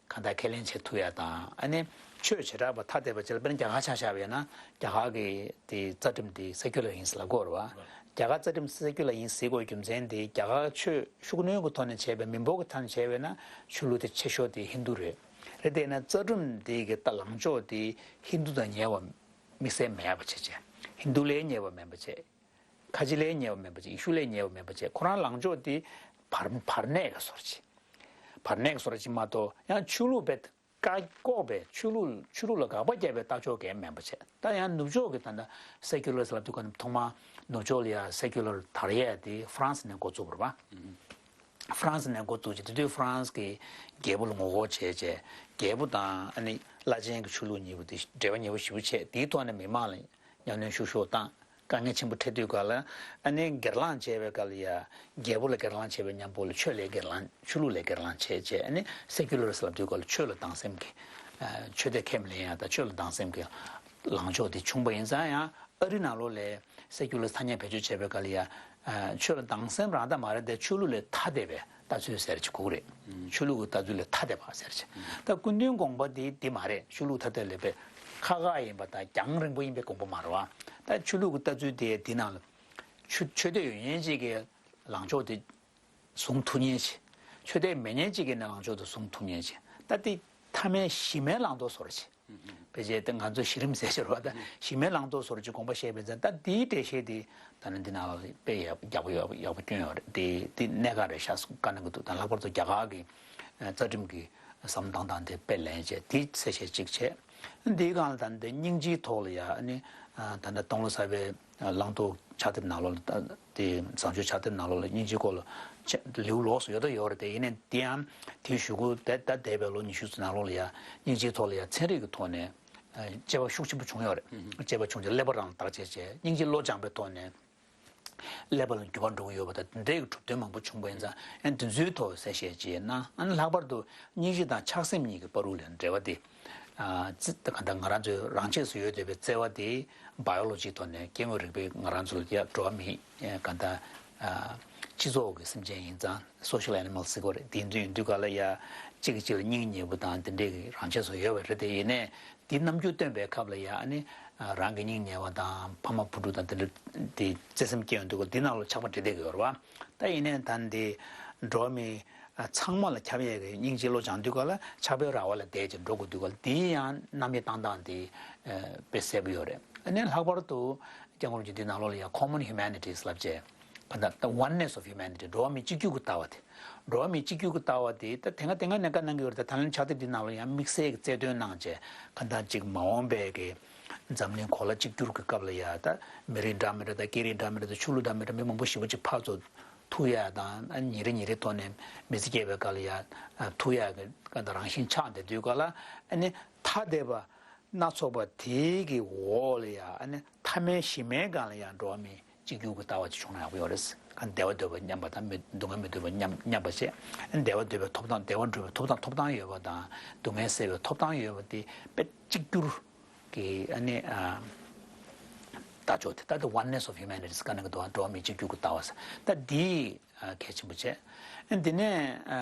གང་ལྟར་ཁས་ལེན་བྱེད་ཐུབ་ཡ་དང་། ཨ་ནི་ཆོས་བྱེ་བྲག་པ་ཐ་དད་པ་བྱེད་ལ། དཔེར་ན་རྒྱ་གར་ཆ་བཞག་པ་ཡིན་ན། རྒྱ་གར་གྱི་དེ་རྩ་ཁྲིམས་དེ་སེ་ཀུ་ལར་ཡིན་ཟེར་ལབ་ཀྱི་ཡོད་རེད་བ། རྒྱ་གར་རྩ་ཁྲིམས་སེ་ཀུ་ལར་ཡིན་ཟེར་དགོས་རྒྱུ་མཚན་དེ། རྒྱ་གར་ཆོས་ཤུགས་སྣོན་གྱི་ཐོག་ནས་བྱས་པའི་མི་འབོར་གྱི་ཐོག་ནས་བྱས་པས་ན་ཆོས་ལུགས་དེ་ཆེ་ཤོས་དེ་ཧིན་རྡུ་རེད། རེད་དེ་ན་རྩ་ཁྲིམས་དེ་གི་ད་ལངས་ཕྱོགས་དེ་ཧིན་རྡུ་དང་ཉེ་བ་དམིགས་བསལ་མེད་པ་བྱས་བྱས། ཧིན་རྡུ་ལས་ཉེ་བ་མིན་པ་བྱས། ཁ་ཆེ་ལས་ཉེ་བ་མིན་པ་བྱས། ཡེ་ཤུ་ལས་ཉེ་བ་མིན་པ་བྱས། ཁོ་རང་ལངས་ཕྱོགས་དེ་བར་བར་གནས་ཀྱི་བཟོ་འདྲ་ཅིག་བར་གནས་ཀྱི་བཟོ་འདྲ་ཅིག་མ་གཏོགས། ཡང་ཆོས་ལུགས་དཔེ་བཀག་འགོག་པའི་ཆོས་ལུགས་ཆོས་ལུགས་ལ་དགག་པ་བརྒྱབ་པའི་ལྟ་ཕྱོགས་གང་མིན་པ་བྱས། ད་ཡང་ནུབ་ཕྱོགས་ཀྱི་ད་ལྟ་སེ་ཀུ་ལར་ཟེར་ལབ་དུས་ག་ནས་ཐོག་མར་ནུབ་ཕྱོགས་ལ་ཡ་སེ་ཀུ་ལར་དར་ཡས་དེ་ཧྥ་རན་སི་ནས་འགོ་བཙུགས་པ་རེད་པ། ཧྥ་རན་སི་ནས་འགོ་བཙུགས་བྱས། དེ་དུས་ཧྥ་རན་སི་གི་རྒྱལ་པོ་ལ་ངོ་རྒོལ་བྱས་བྱས། རྒྱལ་པོ་དང་ཨ་ནི་བླ་ཆེན་གྱི་ཆོས་ལུགས་གཉིས་པོ་དེ་འབྲེལ་བ་ཉེ་བོ་ཞེ་པོ་བྱས། དེའི་ཐོག་ནས་མི་མང་ལ་ཉམས་ལེན་ཤུགས་ཤོས་བཏང་། དཀའ་ངལ་ཆེན་པོ་འཕྲད་དུས་ག་ལ། ཨ་ནི་སྒེར་ལངས་བྱས་པའི་སྐབས་ལ་ཡ། རྒྱལ་པོ་ལ་སྒེར་ལངས་བྱས་པའི་མཉམ་པོ་ལ་ཆོས་ལ་སྒེར་ལངས། ཆོས་ལུགས་ལ་སྒེར་ལངས་བྱས་བྱས། ཨ་ནི་སེ་ཀུ་ལར་ཟེར་ལབ་དུས་ག་ལ་ཆོས་ལ་སྡང་སེམས་ཀྱི། ཨ་ཆོས་དད་ཁས་མི་ལེན་ཡ་དང་ཆོས་ལ་སྡང་སེམས་ཀྱི་ ལངས་ཕྱོགས་དེ་བྱུང་པ་ཡིན་ཙང་ཡང་ཨ་རི་ནང་ལོགས་ལ་སེ་ཀུ་ལར་ཐ་སྙད་བེད་སྤྱོད་བྱས་པའི་སྐབས་ལ་ཡ་ཆོས་ལ་སྡང་སེམས་རང་དག་མ་རེད་དེ་ཆོས་ལུགས་ལས་ཐ་དད་པའི་ལྟ་ཚུལ་ཟེར་གྱི་གོ་གི་རེད། ཆོས་ལུགས་ཀྱི་ལྟ་ཚུལ་ལས་ཐ་དད་པ་ཟེར་གྱི། ད་སྐུ་མདུན་དགོངས་པ་དེ་འདི་མ་རེད། ཆོས་ལུགས་ཐ་དད་ལས་པའི་ཁག་ཁག་ཡིན་པ་དང་རྒྱང་རིང་པོ་ཡིན་པའི་དགོངས་པ་མ་རེད་བ། ད་ཆོས་ལུགས་ཀྱི་ལྟ་ཚུལ་དེ་འདི་ནང་ལ་ཆོས་ཆོས་དད་ཡོད་མཁན་ཅིག་གི་ལངས་ཕྱོགས་དེ་བཟུང་ཐུབ་མཁན་ཅིག་ཆོས་དད་མེད་མཁན་ཅིག་གི་ནས་ལངས་ཕྱོགས་དེ་བཟུང་ཐུབ་མཁན་ཅིག་ད་དེ་ཐ་མལ་གཞི་མའི་བླང་དོར་བཟོ་འདྲ་ཅིག་ཕལ་ཆེར་དེ་ང་ཚོ་གཞི་རིམ་ཟེར་ཞོར་བ་ད་གཞི་མའི་བླང་དོར་བཟོ་འདྲ་ཅིག་དགོངས་པ་བཞེས་པའི་ཚེ་ད་དེའི་འགྲེལ་བཤད་དེ་ད་ནི་འདི་ནང་ལ་དཔེ་ཡག་ཡག་པོ་ཡོད་ཡག་པོ་བསྐྱོན་ཡོད་རེད། དེ་དེ་གནད་འགག་རེད་ཤག་བཀའ་གནང་གི་འདུག་ད་ལྷག་པར་དུ་རྒྱ་གར་གྱི་རྩ་ཁྲིམས་ཀྱི་བསམ་བློ་བཏང་སྟངས་དེ་དཔེ་ལེན་བྱས་དེ་གསལ་བཤད་ཅིག་བྱས། འདིའི་སྒང་ལ་ད་ནི་སྙིང་རྗེའི་ཐོག་ལ་ཡ་ཨ་ནི་ད་ལྟ་སྟོང་ལོ་གསར་པའི་བླང་དོར་ཕྱག་དེབ་ནང་ལོགས་ལ་དེ་བཟང་སྤྱོད་ཕྱག་དེབ་ནང་ལོགས་ལ་སྙིང་རྗེའི་སྐོར་ལ་ལེའུ་ལོགས་སུ་ཡོད་ད་ཡོད་རེད་དེ། ཡིན་ནའི་དེ་ཡང་དེའི་གཞུག་གུ་ད་ད་འདས་པའི་ལོ་ཉི་ཤུ་ཙམ་ནང་ལོགས་ལ་ཡ་སྙིང་རྗེའི་ཐོག་ལ་ཡ་ཚན་རིག་གི་ཐོག་ནས་དཔྱད་པ་ཤུགས་ཆེན་པོ་བྱུང་ཡོད་རེད། དཔྱད་པ་བྱུང་རྗེས་ཀླད་པ་རང་ལ་བརྟག་དཔྱད་བྱས་སྙིང་རྗེ་བློ་སྦྱངས་པའི་ཐོག་ནས་ཀླད་པ་ལ་འགྱུར་བ་འགྲོ་གི་ཡོད་པ་དང་དེ་འདྲའི་གྲུབ་དོན་མང་པོ་བྱུང་པ་ཡིན་ཙང་ཨ་ནི་དེ་ཚོའི་ཐོག་གསལ་བཤད་ཅིག་གནང་། ཨ་ནི་ལྷག་པར་དུ་སྙིང་རྗེ་དང་ཆགས་སེམས་གཉིས་ཀྱི་བར་དུ་ལ་འབྲེལ་བ་དེ། ཨ་ཙི་ད་ག་ད་ང་རང་ཚོའི་རང་ཆས་སུ་ཡོད་བསྡད་པའི་བརྩེ་བ་དེ་བ་ཡོ་ལོ་ཇི་ཐོག་ནས་སྐྱེ་དངོས་རིག་པས་ང་རང་ཚོ་ལ་ཡ་འགྲོ་བ་མིའི་ག་ད་སྤྱི་ཚོགས་ཀྱི་སེམས་ཅན་ཡིན་ཙང་social animals ཟེར་གོ་རེད། དེ་འདྲ་ཡིན་དུས་ག་ལ་ཡ་གཅིག་གིས་གཅིག་ལ་སྙིང་ཉེ་པོ་དང་དེ་འདྲའི་གི་རང་ཆས་སུ་ཡོད་པ་རེད་དེ། ཡིན་ནའི་དེ་རྣམ་འགྱུར་སྟོན་པའི་སྐབས་ལ་ཡ་ཨ་ནི་རང་གི་སྙིང་ཉེ་བ་དང་ཕ་མ་བུ་ཕྲུག་དང་དེ་འདྲ་དེ་བརྩེ་སེམས་སྐྱེ་ཡོང་དུས་ག་དེ་ནང་ལ་ཆགས་པ་འདྲེ་བསྡད་ཀྱི་ཡོད་རེད་བ། ད་ཡིན་ནའི་ད་འདི་འགྲོ་བ་མི་ཚང་མ་ལ་ཁྱབ་ཡས་ཀྱི་སྙིང་རྗེ་བློ་སྦྱང་དུས་ག་ལ་ཆགས་པའི་ར་བ་ལ་བསྡད་ཅིང་འགྲོ་དགོས་དུས་ག་ལ་དེའི་ཡང་རྣམ་དབྱེ་བཏང་སྟངས་དེ་དཔེ་གསལ་པོ་ཡོད་རེད། ཨ་ནི་ལྷག་པར་དུ་སྐྱབས་མགོན་རིན་པོ་ཆེ་འདི་ནང་ལོགས་ལ་ཡང་common humanities ལབ་བྱས་ག་ད་the oneness of humanity འགྲོ་བ་མི་གཅིག་གྱུར་གྱི་ལྟ་བ་དེ། འགྲོ་བ་མི་གཅིག་གྱུར་གྱི་ལྟ་བ་དེ་ད་དེ་སྔ་དེ་སྔ་ནས་བཀའ་གནང་གི་ཡོད་རེད། ད་ད་ལན་ཕྱག་དེབ་འདི་ནང་ལ་ཡང་དམིགས་བསལ་གྱི་རྩལ་འདོན་གནང་བྱས་ག་ད་ཅིག་མ་འོངས་པའི་གི་འཛམ་གླིང་གོ་ལ་གཅིག་གྱུར་གྱི་སྐབས་ལ་ཡ་ད་མི་རིགས་འདྲ་མི་འདྲ་དང་སྐད་རིགས་འདྲ་མི་འདྲ་དང་ཆོས་ལུགས་འདྲ་མི་འདྲ་མི་མང་པོ་ཞེ་པོ་ཅིག་ཕར་ཚུར་ཐུག་ཡ་དང་ཨ་ཉིན་རེ་ཉིན་རེ་ཐོག་ནས་མི་ཚེ་སྐྱེལ་བའི་སྐབས་ལ་ཡ་ཨ་ཐུག་ཡ་གི་ག་ད་རང་བཞིན་ཆགས་བསྡད་དུས་ག་ལ་ཨ་ནི་ཐ་དད་པ་སྣ་ཚོགས་པ་དེའི་གི་འོག་ལ་ཡ་ཨ་ནི་ཐ་མལ་གཞི་མའི་སྒང་ལ་ཡ་འགྲོ་བ་མི་གཅིག་གྱུར་གྱི་ལྟ་བ་ཅིག་བྱུང་ན་ཡག་པོ་ཡོད་རེད། ག་བདེ་བ་འདོད་པ་མཉམ་པ་དང་མི་སྡུག་བསྔལ་མི་འདོད་པ་མཉམ་མཉམ་པ་བྱས། བདེ་བ་འདོད་པའི་ཐོབ་ཐང་བདེ་བ་འདོད་པའི་ཐོབ་ཐང་ཐོབ་ཐང་ཡོད་པ་དང་སྡུག་བསྔལ་སེལ་བའི་ཐོབ་ཐང་ཡོད་པ་དེ་དཔེ་གཅིག་གྱུར་གྱི་ཨ་ནི་ཨ་ལྟ་ཕྱོགས་དེ་ད་the oneness of humanities ག་ནས་གི་འགྲོ་བ་མི་གཅིག་གྱུར་གྱི་ལྟ་བ་ཟེར་ད་འདི་ཨ་གལ་ཆེན་པོ་བྱས། ཨ་འདི་ནས་ཨ་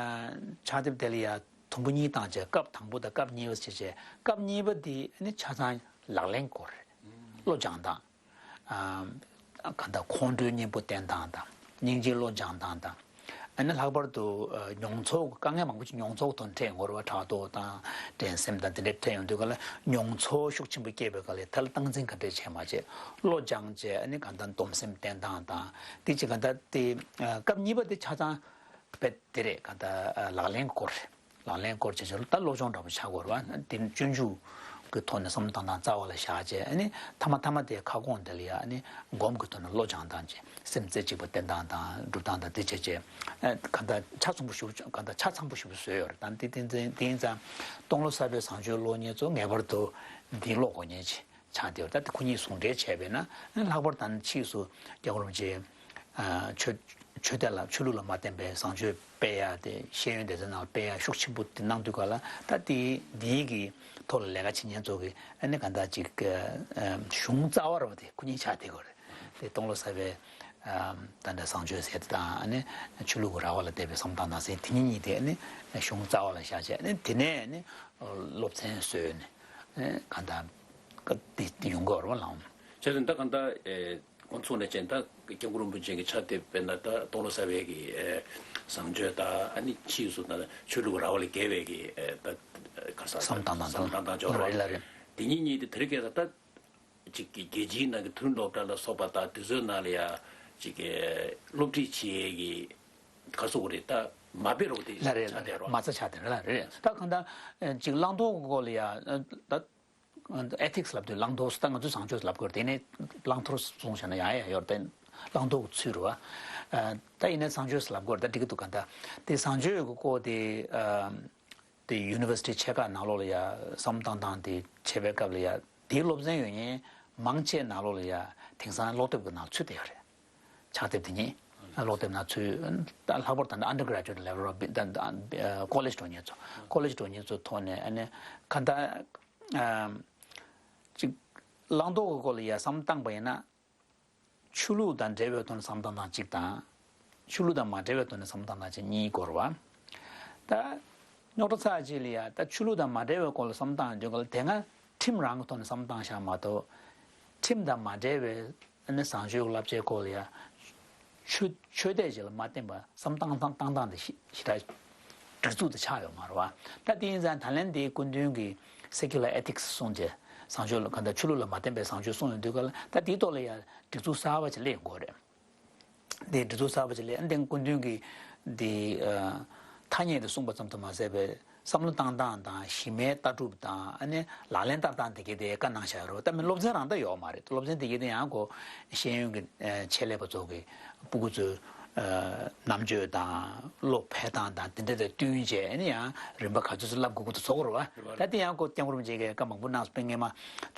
ཕྱག་དེབ་དེ་ལ་ཡ་དུམ་བུ་གཉིས་བཏང་བྱས་སྐབས་དང་པོ་དང་སྐབས་གཉིས་པ་བྱས་བྱས་སྐབས་གཉིས་པ་འདི་ཨ་ནི་ཆ་ཚང་ལག་ལེན་སྐོར་རེད། བློ་སྦྱང་སྟངས། ཨ་ག་ད་ཁོང་ཁྲོའི་གཉེན་པོ་བསྟེན་སྟངས་དང་སྙིང་རྗེའི་བློ་སྦྱང་སྟངས་དང་། ཨ་ནི་ལྷག་པར་དུ་ཨ་མྱོང་ཚོར་དཀའ་ངལ་མང་པོ་ཅིག་མྱོང་ཚོར་དང་འཕྲད་ཡོང་གི་རེད་བ། ཕྲག་དོག་དང་འགྲན་སེམས་དང་དེ་འདྲ་འཕྲད་ཡོང་དུས་ག་ལ་མྱོང་ཚོར་ཤུགས་ཆེན་པོ་སྐྱེས་པའི་ག་ལ་ད་ལ་སྟངས་འཛིན་ག་འདྲས་བྱས་མ་བྱས་བློ་སྦྱངས་བྱས་ཨ་ནི་ག་ད་སྡོམ་སེམས་བསྟེན་སྟངས་དང་དེ་ཅིག་ག་ད་དེ་ཨ་སྐབས་གཉིས་པ་དེ་ཆ་ཚང་དཔེ་དེ་རེད། ག་ད་ཨ་ལག་ལེན་སྐོར་རེད། ལག་ལེན་སྐོར་བྱེད་ཆེད་ད་སློབ་སྦྱོང་འདྲ་པོ་ཆགས་དགོས་རེད་བ། དེ་ནི་སྤྱོད་འཇུག་གི་ཐོག་ནས་བསམ་བློ་བཏང་སྟངས་རྩ་བ་ལ་བཞག་བྱས་ཨ་ནི་ཐ་མ་ཐ་མ་དེ་ཁ་སྐོང་དེ་ལ་ཡ་ཨ་ནི་སྒོམ་གྱི་ཐོག་ནས་བློ་སྦྱང་སྟངས་བྱས་སེམས་རྩེ་གཅིག་པ་བསྟེན་སྟངས་དང་སྒྲུབ་སྟངས་དང་དེ་བྱས་བྱས་ཨ་ག་ད་ཆ་ཚང་པོ་ཞིག་ག་ད་ཆ་ཚང་པོ་ཞིག་བཟོས་ཡོད་རེད། ད་དེ་དེ་དེ་ཡིན་ཙང་སྟོང་ལོ་གསར་པའི་བཟང་སྤྱོད་སློབ་གཉེར་ཚོ་ངེས་པར་དུ་འདི་ཀློག་དགོས་མཁན་ཅིག་ཆགས་བསྡད་ཡོད། ད་དེ་ཁོ་གཉིས་ཟུང་འབྲེལ་བྱས་པས་ན་ལྷག་པར་དུ་ཕྱིས་སུ་སྐྱབས་མགོན་རིན་པོ་ཆེ་ཆོས་ཆོས་དད་ལ་ཆོས་ལུགས་ལ་མ་བརྟེན་པའི་བཟང་སྤྱོད་སྤེལ་ཡ་དེ་ཤེས་ཡོན་སྡེ་ཚན་ནང་སྤེལ་ཡ་ཤུགས་ཆེན་པོ་དེ་གནང་དུས་ག་ལ་ད་དེ་འདིའི་གི་ཐོག་ལ་ལས་ཀ་བྱེད་མཁན་ཚོ་གི་ཨ་ནི་ག་འདྲ་ཅིག་གཞུང་རྩ་བ་རུ་དེ་ཁོ་གཉིས་ཆགས་བསྡད་ཡོད་རེད། དེ་སྟོང་ལོ་གསར་པའི་ད་ལྟ་བཟང་སྤྱོད་ཟེར་དེ་དང་ཨ་ནི་ཆོས་ལུགས་ཀྱི་ར་བ་ལ་བསྡད་པའི་བསམ་སྟངས་དང་ཟེར་དེ་གཉིས་གཉིས་དེ་ཨ་ནི་གཞུང་རྩ་བ་ལ་བཞག་བྱས་ཨ་ནི་དེ་ནས་ཨ་ནི་སློབ་ཚན་བཟོས་ནས་ག་འདྲ། དེ་ཡོང་གི་ཡོད་རེད་བ་ལགས། བྱས་ཙང་ད་གང་ལྟར་ཨེ་ཁོང་ཚོ་ནས་ཅན་ད་སྐྱབས་མགོན་རིན་པོ་ཆེ་གི་ཕྱག་དེབ་དཔེར་ན་ད་སྟོང་ལོ་གསར་པའི་གི་ཨེ་བཟང་སྤྱོད་ད་ཨ་ནི་ཕྱིས་སུ་ད་ཆོས་ལུགས་ར་བ་ལས་བརྒལ་བའི་གི་ཨེ་ད་ག་ས་བསམ་སྟངས་དང་བསམ་སྟངས་དང་ཅོག་རེད་ལ་རེད། དེ་གཉིས་གཉིས་དེ་དེ་རིང་ཁ་སང་ད་ཅིག་གི་རྒྱལ་སྤྱིའི་ནང་གི་མཐུན་སློབ་གྲྭ་ལ་སོགས་པ་ད་དེ་ཚོའི་ནང་ལ་ཡ་ཅིག་གི་སློབ་ཁྲིད་བྱེད་ཡས་གི་ག་སོགས་རེད་ད་མ་དཔེ་རོགས་དེ་ལ་རེད་ཆགས་བསྡད་རོགས། མ་རྩ་ཆགས་བསྡད་རེད་ལ་རེད། ད་གང་ལྟར་ཅིག་བླང་དོར་གི་སྐོར་ལ་ཡ་ད། ཨེ་ཐིག་སི་ལབ་དུས་བླང་དོར་ད་ང་ཚོས་བཟང་སྤྱོད་ལབ་དགོས་རེད། དེ་ནས་བླང་དོར་གསུངས་བྱས་ན་ཡང་ཡང་ཡོད་རེད། བླང་དོར་གྱི་ཚུལ་རེད་བ། ད་ཡིན་ན་བཟང་སྤྱོད་ལབ་དགོས་རེད། ད་འགྲིག་གི་འདུག་ག་ད་དེ་བཟང་སྤྱོད་ཀྱི་སྐོར་དེ་དེ་ཡུ་ནི་ཝར་སི་ཊི་ཆེ་ཁག་ནང་ལོགས་ལ་ཡ་བསམ་བཏང་སྟངས་དེ་བྱེད་པའི་སྐབས་ལ་ཡ་དེའི་སློབ་ཚན་ཡོད་མཁན་མང་ཆེ་ནང་ལོགས་ལ་ཡ་དེང་སང་སློབ་དེབ་ཀྱི་ནང་ཚུད་བསྡད་ཡོད་རེད། ཕྱག་དེབ་དེ་ཉིད་སློབ་དེབ་ནང་ཚུད། ད་ལྷག་པར་དུ་ཨན་ཌར་གྷ་རེ་ཇུ་ཨེཊ་ལེ་ཝལ་རོ་ཀོ་ལེཇ་འགྲོ་མཁན་ཚོ་ཀོ་ལེཇ་འགྲོ་མཁན་ཚོ་ཐོག་ནས་ཨ་ནི་ག་ད། ཅིག་ བླང་དོར་གྱི་སྐོར་ལ་ཡ་བསམ་བློ་བཏང་པ་ཡིན་ན། ཆོས་ལུགས་དང་འབྲེལ་བའི་ཐོག་ནས་བསམ་བློ་བཏང་སྟངས་གཅིག་དང་། ཆོས་ལུགས་དང་མ་འབྲེལ་བའི་ཐོག་ནས་བསམ་བློ་བཏང་སྟངས་གཅིག་གཉིས་སྐོར་བ། ད་རྙོག་དྲ་ཚ་ཅིག་ལ་ཡ་ད་ཆོས་ལུགས་དང་མ་འབྲེལ་བའི་སྐོར་ལ་བསམ་བློ་བཏང་དུས་ག་ལ་དེ་སྔ་ཁྲིམས་རང་གི་ཐོག་ནས་བསམ་བློ་བཏང་བཞག་མ་གཏོགས། ཁྲིམས་དང་མ་འབྲེལ་བའི་ཨ་ནི་བཟང་སྤྱོད་ཀྱི་བསླབ་བྱའི་སྐོར་ལ་ཡ། ཆོས་ཆོས་དད་ཅིག་ལ་མ་བརྟེན་པར་བསམ་བློ་བཏང་བཏང་བཏང་སྟངས་དེ་ཞེ་ཞེ་དྲག་སྒྲིག་འཛུགས་དེ་ཆགས་ཡོད་མ་རེད་བ། ད་དེ་ཡིན་ཙང་ད་ལན་དེའི་སྐུ་མདུན་གྱིས་secular ethics གསུངས་རྗེས་བཟང་སྤྱོད་ལ་གང་ལྟར་ཆོས་ལུགས་ལ་མ་བརྟེན་པའི་བཟང་སྤྱོད་གསུངས་ཡོང་དུས་ག་ལ་ད་དེའི་ཐོག་ལ་ཡ་སྒྲིག་འཛུགས་གསར་པ་ཅིག་སླེབས་ཡོང་གི་ཡོད་རེད། དེ་སྒྲིག་འཛུགས་གསར་པ་ཅིག་སླེབས་ཨ་ནི་སྐུ་མདུན་གྱིས་དེ་ཐ་སྙད་དེ་གསུངས་པ་ཙམ་དུ་མ་ཟད་པའི་བསམ་བློ་བཏང་སྟངས་དང་གཞི་མའི་ལྟ་གྲུབ་དང་ཨ་ནི་ལག་ལེན་བསྟར་སྟངས་དེ་གའི་དེ་བཀའ་གནང་བཞག་ཡོད་རེད། ད་མི་སློབ་ཚན་རང་ད་ཡོད་མ་རེད། སློབ་ཚན་དེ་གའི་དེ་ཡང་ཁོ་ཤེས་ཡོན་གྱི་ཆེད་ལས་པ་ཚོ་གི་སྤུ་གུ་ཚོའི་རྣམ་དཔྱོད་དང་བློ་འཕེལ་སྟངས་དང་དེ་འདྲ་དང་བསྟུན་བྱས་ཨ་ནི་ཡང་རིམ་པ་ག་ཚོད་ཚོད་བསླབ་དགོས་ཀྱི་འདུག་ཚོགས་རེད་བ། ད་དེ་ཡང་ཁོ་སྐྱབས་མགོན་རིན་པོ་ཆེ་གིས་བཀའ་མང་པོ་གནང་སོང་། དཔེ་སྔོན་མ་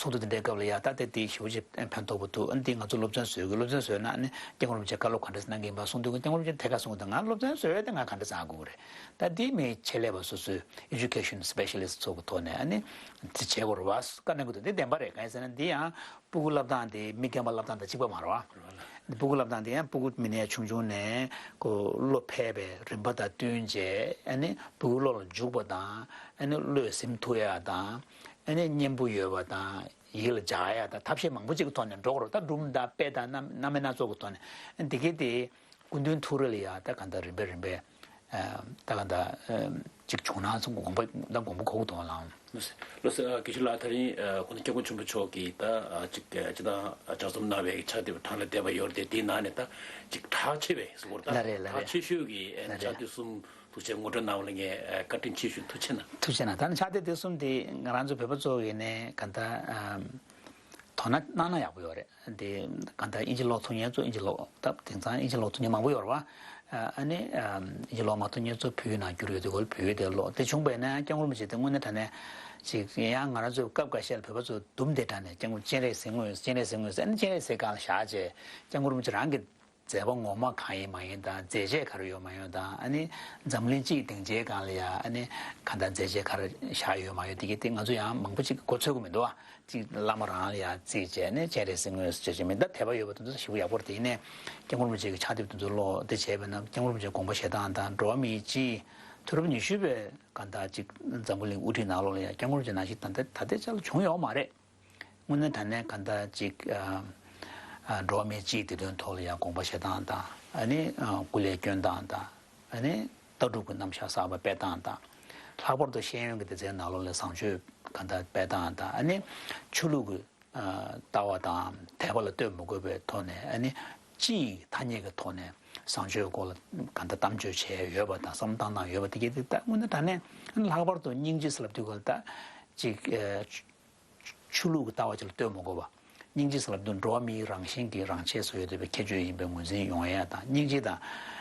ཚོགས་འདུ་དེ་འདྲའི་སྐབས་ལ་ཡ་ད་དེ་དེ་ཞེ་པོ་ཅིག་ཕན་ཐོགས་པོ་འདུག་ཨ་ནི་དེ་ང་ཚོ་སློབ་ཚན་བཟོས་དགོས། སློབ་ཚན་བཟོས་ན་ཨ་ནི་སྐྱབས་མགོན་རིན་པོ་ཆེ་བཀའ་སློབ་ག་འདྲ་གནང་གི་ཡིན་པ་གསུངས་དུས་སྐྱབས་མགོན་རིན་པོ་ཆེ་ཐད་ཀར་གསུངས་གི་འདུག་ང་སློབ་ཚན་བཟོས་ཏེ་ང་ག་འདྲ་ཟ་དགོས་ཀྱི་རེད། ད་དེ་མི་ཆེད་ལས་པ་སོ་སོའི་education specialist ཚོ་གི་ཐོག་ནས་ཨ་ནི་དེ་བྱེད་དགོས་རེད་བ། བཀའ་གནང་གི་འདུག་དེ་བདེན་པ་རེད། གང་ཡིན་ཟེར་ན་འདི་ཡང་སྤུ་གུ་བསླབ་སྟངས་དེ་མི་རྒན་པ་བསླབ་སྟངས་དང་གཅིག་པ་མ་རེད་བ། སྤུ་གུ་བསླབ་སྟངས་དེ་ཡང་སྤུ་གུ་མི་སྣ་ཆུང་ཆུང་ནས་ཁོ་བློ་འཕེལ་བའི་རིམ་པ་དང་བསྟུན་བྱས་ཨ་ནི་སྤུ་གུ་བློ་ལ་འཇུག་པ་དང་ཨ་ནི་བློས་ཟིན་ཐུབ་ཡ་དང་ཨ་ནི་སྙན་པོ་ཡོད་པ་དང་ཡིད་ལ་འཇགས་ཡ་དང་ཐབས་ཤེས་མང་པོ་ཅིག་གི་ཐོག་ནས་འགྲོ་དགོས་རེད། ད་སྒྲུང་དང་དཔེ་དང་རྣམ་རྣམ་པ་སྣ་ཚོགས་ཀྱི་ཐོག་ནས་འདི་གའི་དེ་སྐུ་མདུན་ཐུགས་རེ་ལ་ཡ་ད་ག་འདྲ་རིམ་པས་རིམ་པས་ད་ག་འདྲ་ཅིག་བྱུང་ན་ཚོ་དགོངས་པ་ད་དགོངས་པ་འཁོར་གྱི་འདུག་ལགས། ལགས་སོ། དགེ་བཤེས་ལགས། ད་རིང་ཁོང་ཚོ་སྐྱབས་མགོན་ཆེན་པོ་མཆོག་གིས་ད་ཅིག་ཅི་ལྟར་ལྗགས་རྩོམ་གནང་བའི་ཕྱག་དེབ་གྲངས་ལ་འདས་པ་ཡོད་རེད་དེ། དེའི་ནང་ནས་ད་ཅིག་གྲགས་ཆེ་བའི་ཟེར་དགོས་རེད། ད་ལགས་རེད་ལགས་གྲགས་རེད། ཆེ་ཤོས་ཀྱི་ལགས་རེད། ཕྱག་དེབ་གསུམ་ཐུགས་རྗེ་ངོ་སྤྲོད་གནང་བ་ལ་ངས་བཀའ་དྲིན་ཆེ་ཞུ། ཐུགས་རྗེ་གནང་། ཐུགས་རྗེ་གནང་། ད་ནི་ཕྱག་དེབ་དེ་གསུམ་དེ་ང་རང་ཚོ་བོད་པ་ཚོ་ཡིན་ནའི་ག་འདྲ་དོ་སྣང་གནང་ན་ཡག་པོ་ཡོད་རེད། དེ་གང་ལྟར་དབྱིན་ཇི་ཀློག་ཐུབ་མཁན་ཚོ་དབྱིན་ཇི་ཀློག་ད་དེང་སང་དབྱིན་ཇི་ཀློག་ཐུབ་མཁན་མང་པོ་ཡོད་རེད་བ། ཨ་ནི་དབྱིན་ཇི་ཀློག་མ་ཐུབ་མཁན་ཚོ་བོད་ཡིག་ནང་བསྒྱུར་ཡོད་དུས་སྐོར་བོད་ཡིག་དེ་ཀློག་དེ་བྱུང་བས་ན་ཡང་སྐྱབས་མགོན་རིན་པོ་ཆེ་དེ་དངོས་གནས་དྲང་གནས་ཅིག་ཡང་ང་རང་ཚོས་སྐབས་འགའ་ཤས་ལ་བོད་པ་ཚོ་འདུམ་དེ་དྲང་གནས་སྐྱབས་མགོན་སྤྱན་རས་གཟིགས་དངོས་སྤྱན་རས་གཟིགས་དངོས་ཟེར་ཨ་ནི་སྤྱན་རས་གཟིགས་སྒང་ལ་བཞག་བྱས་སྐྱབས་མགོན་རིན་པོ་ཆེ་རང་གི་མཛད་པ་ངོ་མ་གང་ཡིན་མ་ཡིན་དང་མཛད་རྗེས་ག་རེ་ཡོད་མ་ཡོད་དང་ཨ་ནི་འཛམ་གླིང་སྤྱིའི་སྡིངས་ཆའི་སྒང་ལ་ཡང་ཨ་ནི་གང་ལྟར་མཛད་རྗེས་ག་རེ་བཞག་ཡོད་མ་ཡོད་དེ་གི་དེ་ང་ཚོ་ཡང་མང་པོ་ཅིག་གི་མགོ་ཚོད་ཀྱི་མི་འདུག་ཨ། ཅིག་བླ་མ་རང་ལ་ཡང་རྩིས་བྱས་ནས་སྤྱན་རས་གཟིགས་དངོས་སུ་བྱེད་ཀྱི་མི་འདུག་དད་པ་ཡོད་པ་དེ་ཚོ་ཞེ་པོ་ཡག་པོ་རེད། དེ་ཡིན་ནའི་སྐྱབས་མགོན་རིན་པོ་ཆེ་གི་ཕྱག་དེབ་དེ་ཚོ་ཀློག་དེ་བྱས་པས་ན་སྐྱབས་མགོན་རིན་པོ་ཆེ་དགོངས་པ་བཞེས་སྟངས་དང་འགྲོ་བ་མིའི་སྤྱིའི་དུས་རབས་ཉི་ཤུ་པའི་གང་ལྟར་ཅིག་འཛམ་བུ་གླིང་དབུ་ཁྲིད་ནང་ལོགས་ལ་ཡང་སྐྱབས་མགོན་རིན་པོ་ཆེ་ནང་བཞིན་ད་ལྟ་ད་ལྟའི་ཆ་ལ་བྱུང་ཡོད་མ་རེད། དངོས་གནས་དྲང་གནས་གང་ལྟར་ཅིག་ཨ་ཨ་འགྲོ་བ་མིའི་སྤྱིའི་བདེ་དོན་ཐོག་ལ་ཡང་དགོངས་པ་བཞེས་སྟངས་དང་ཨ་ནི་ཨ་སྐུ་ལས་བསྐྱོན་སྟངས་དང་ཨ་ནི་ལྟ་གྲུབ་ཀྱི་རྣམ་གཞག་གསར་པ་སྤེལ་སྟངས་དང་། ལྷག་པར་དུ་ཤེས་ཡོན་གྱི་སྡེ་ཚན་ནང་ལོགས་ལ་བཟང་སྤྱོད་གང་ལྟར་སྤེལ་སྟངས་དང་ཨ་ནི་ཆོས་ལུགས་ཀྱི་ཨ་ལྟ་བ་དང་དད་པ་ལ་ལྟོས་མ་དགོས་པའི་ཐོག་ནས་ཨ་ནི་སྤྱིའི་ཐ་སྙད་ཀྱི་ཐོག་ནས་བཟང་སྤྱོད་སྐོར་ལ་གང་ལྟར་གཏམ་བརྗོད་བྱས་ཡོད་པ་དང་བསམ་བློ་བཏང་སྟངས་ཡོད་པ་དེ་གས་དེ་ད་དངོས་གནས་དྲང་གནས་ལྷག་པར་དུ་སྙིང་རྗེ་ཟེར་ལབ་དུས་སྐབས་ལ་ད་ཅིག་ཨ་ཆོས་ལུགས་ཀྱི་ལྟ་བ་ཅིག་ལ་ལྟོས་མ་དགོས་པ། སྙིང་རྗེ་ཟེར་ལབ་དུས་འགྲོ་བ་མིའི་རང་བཞིན་གྱི་རང་ཆས་སུ་ཡོད་བསྡད་པའི་ཁྱད་ཆོས་ཡིན་པའི་ངོས་འཛིན་ཡོང་ཡ་དང་སྙིང་རྗེ་དང་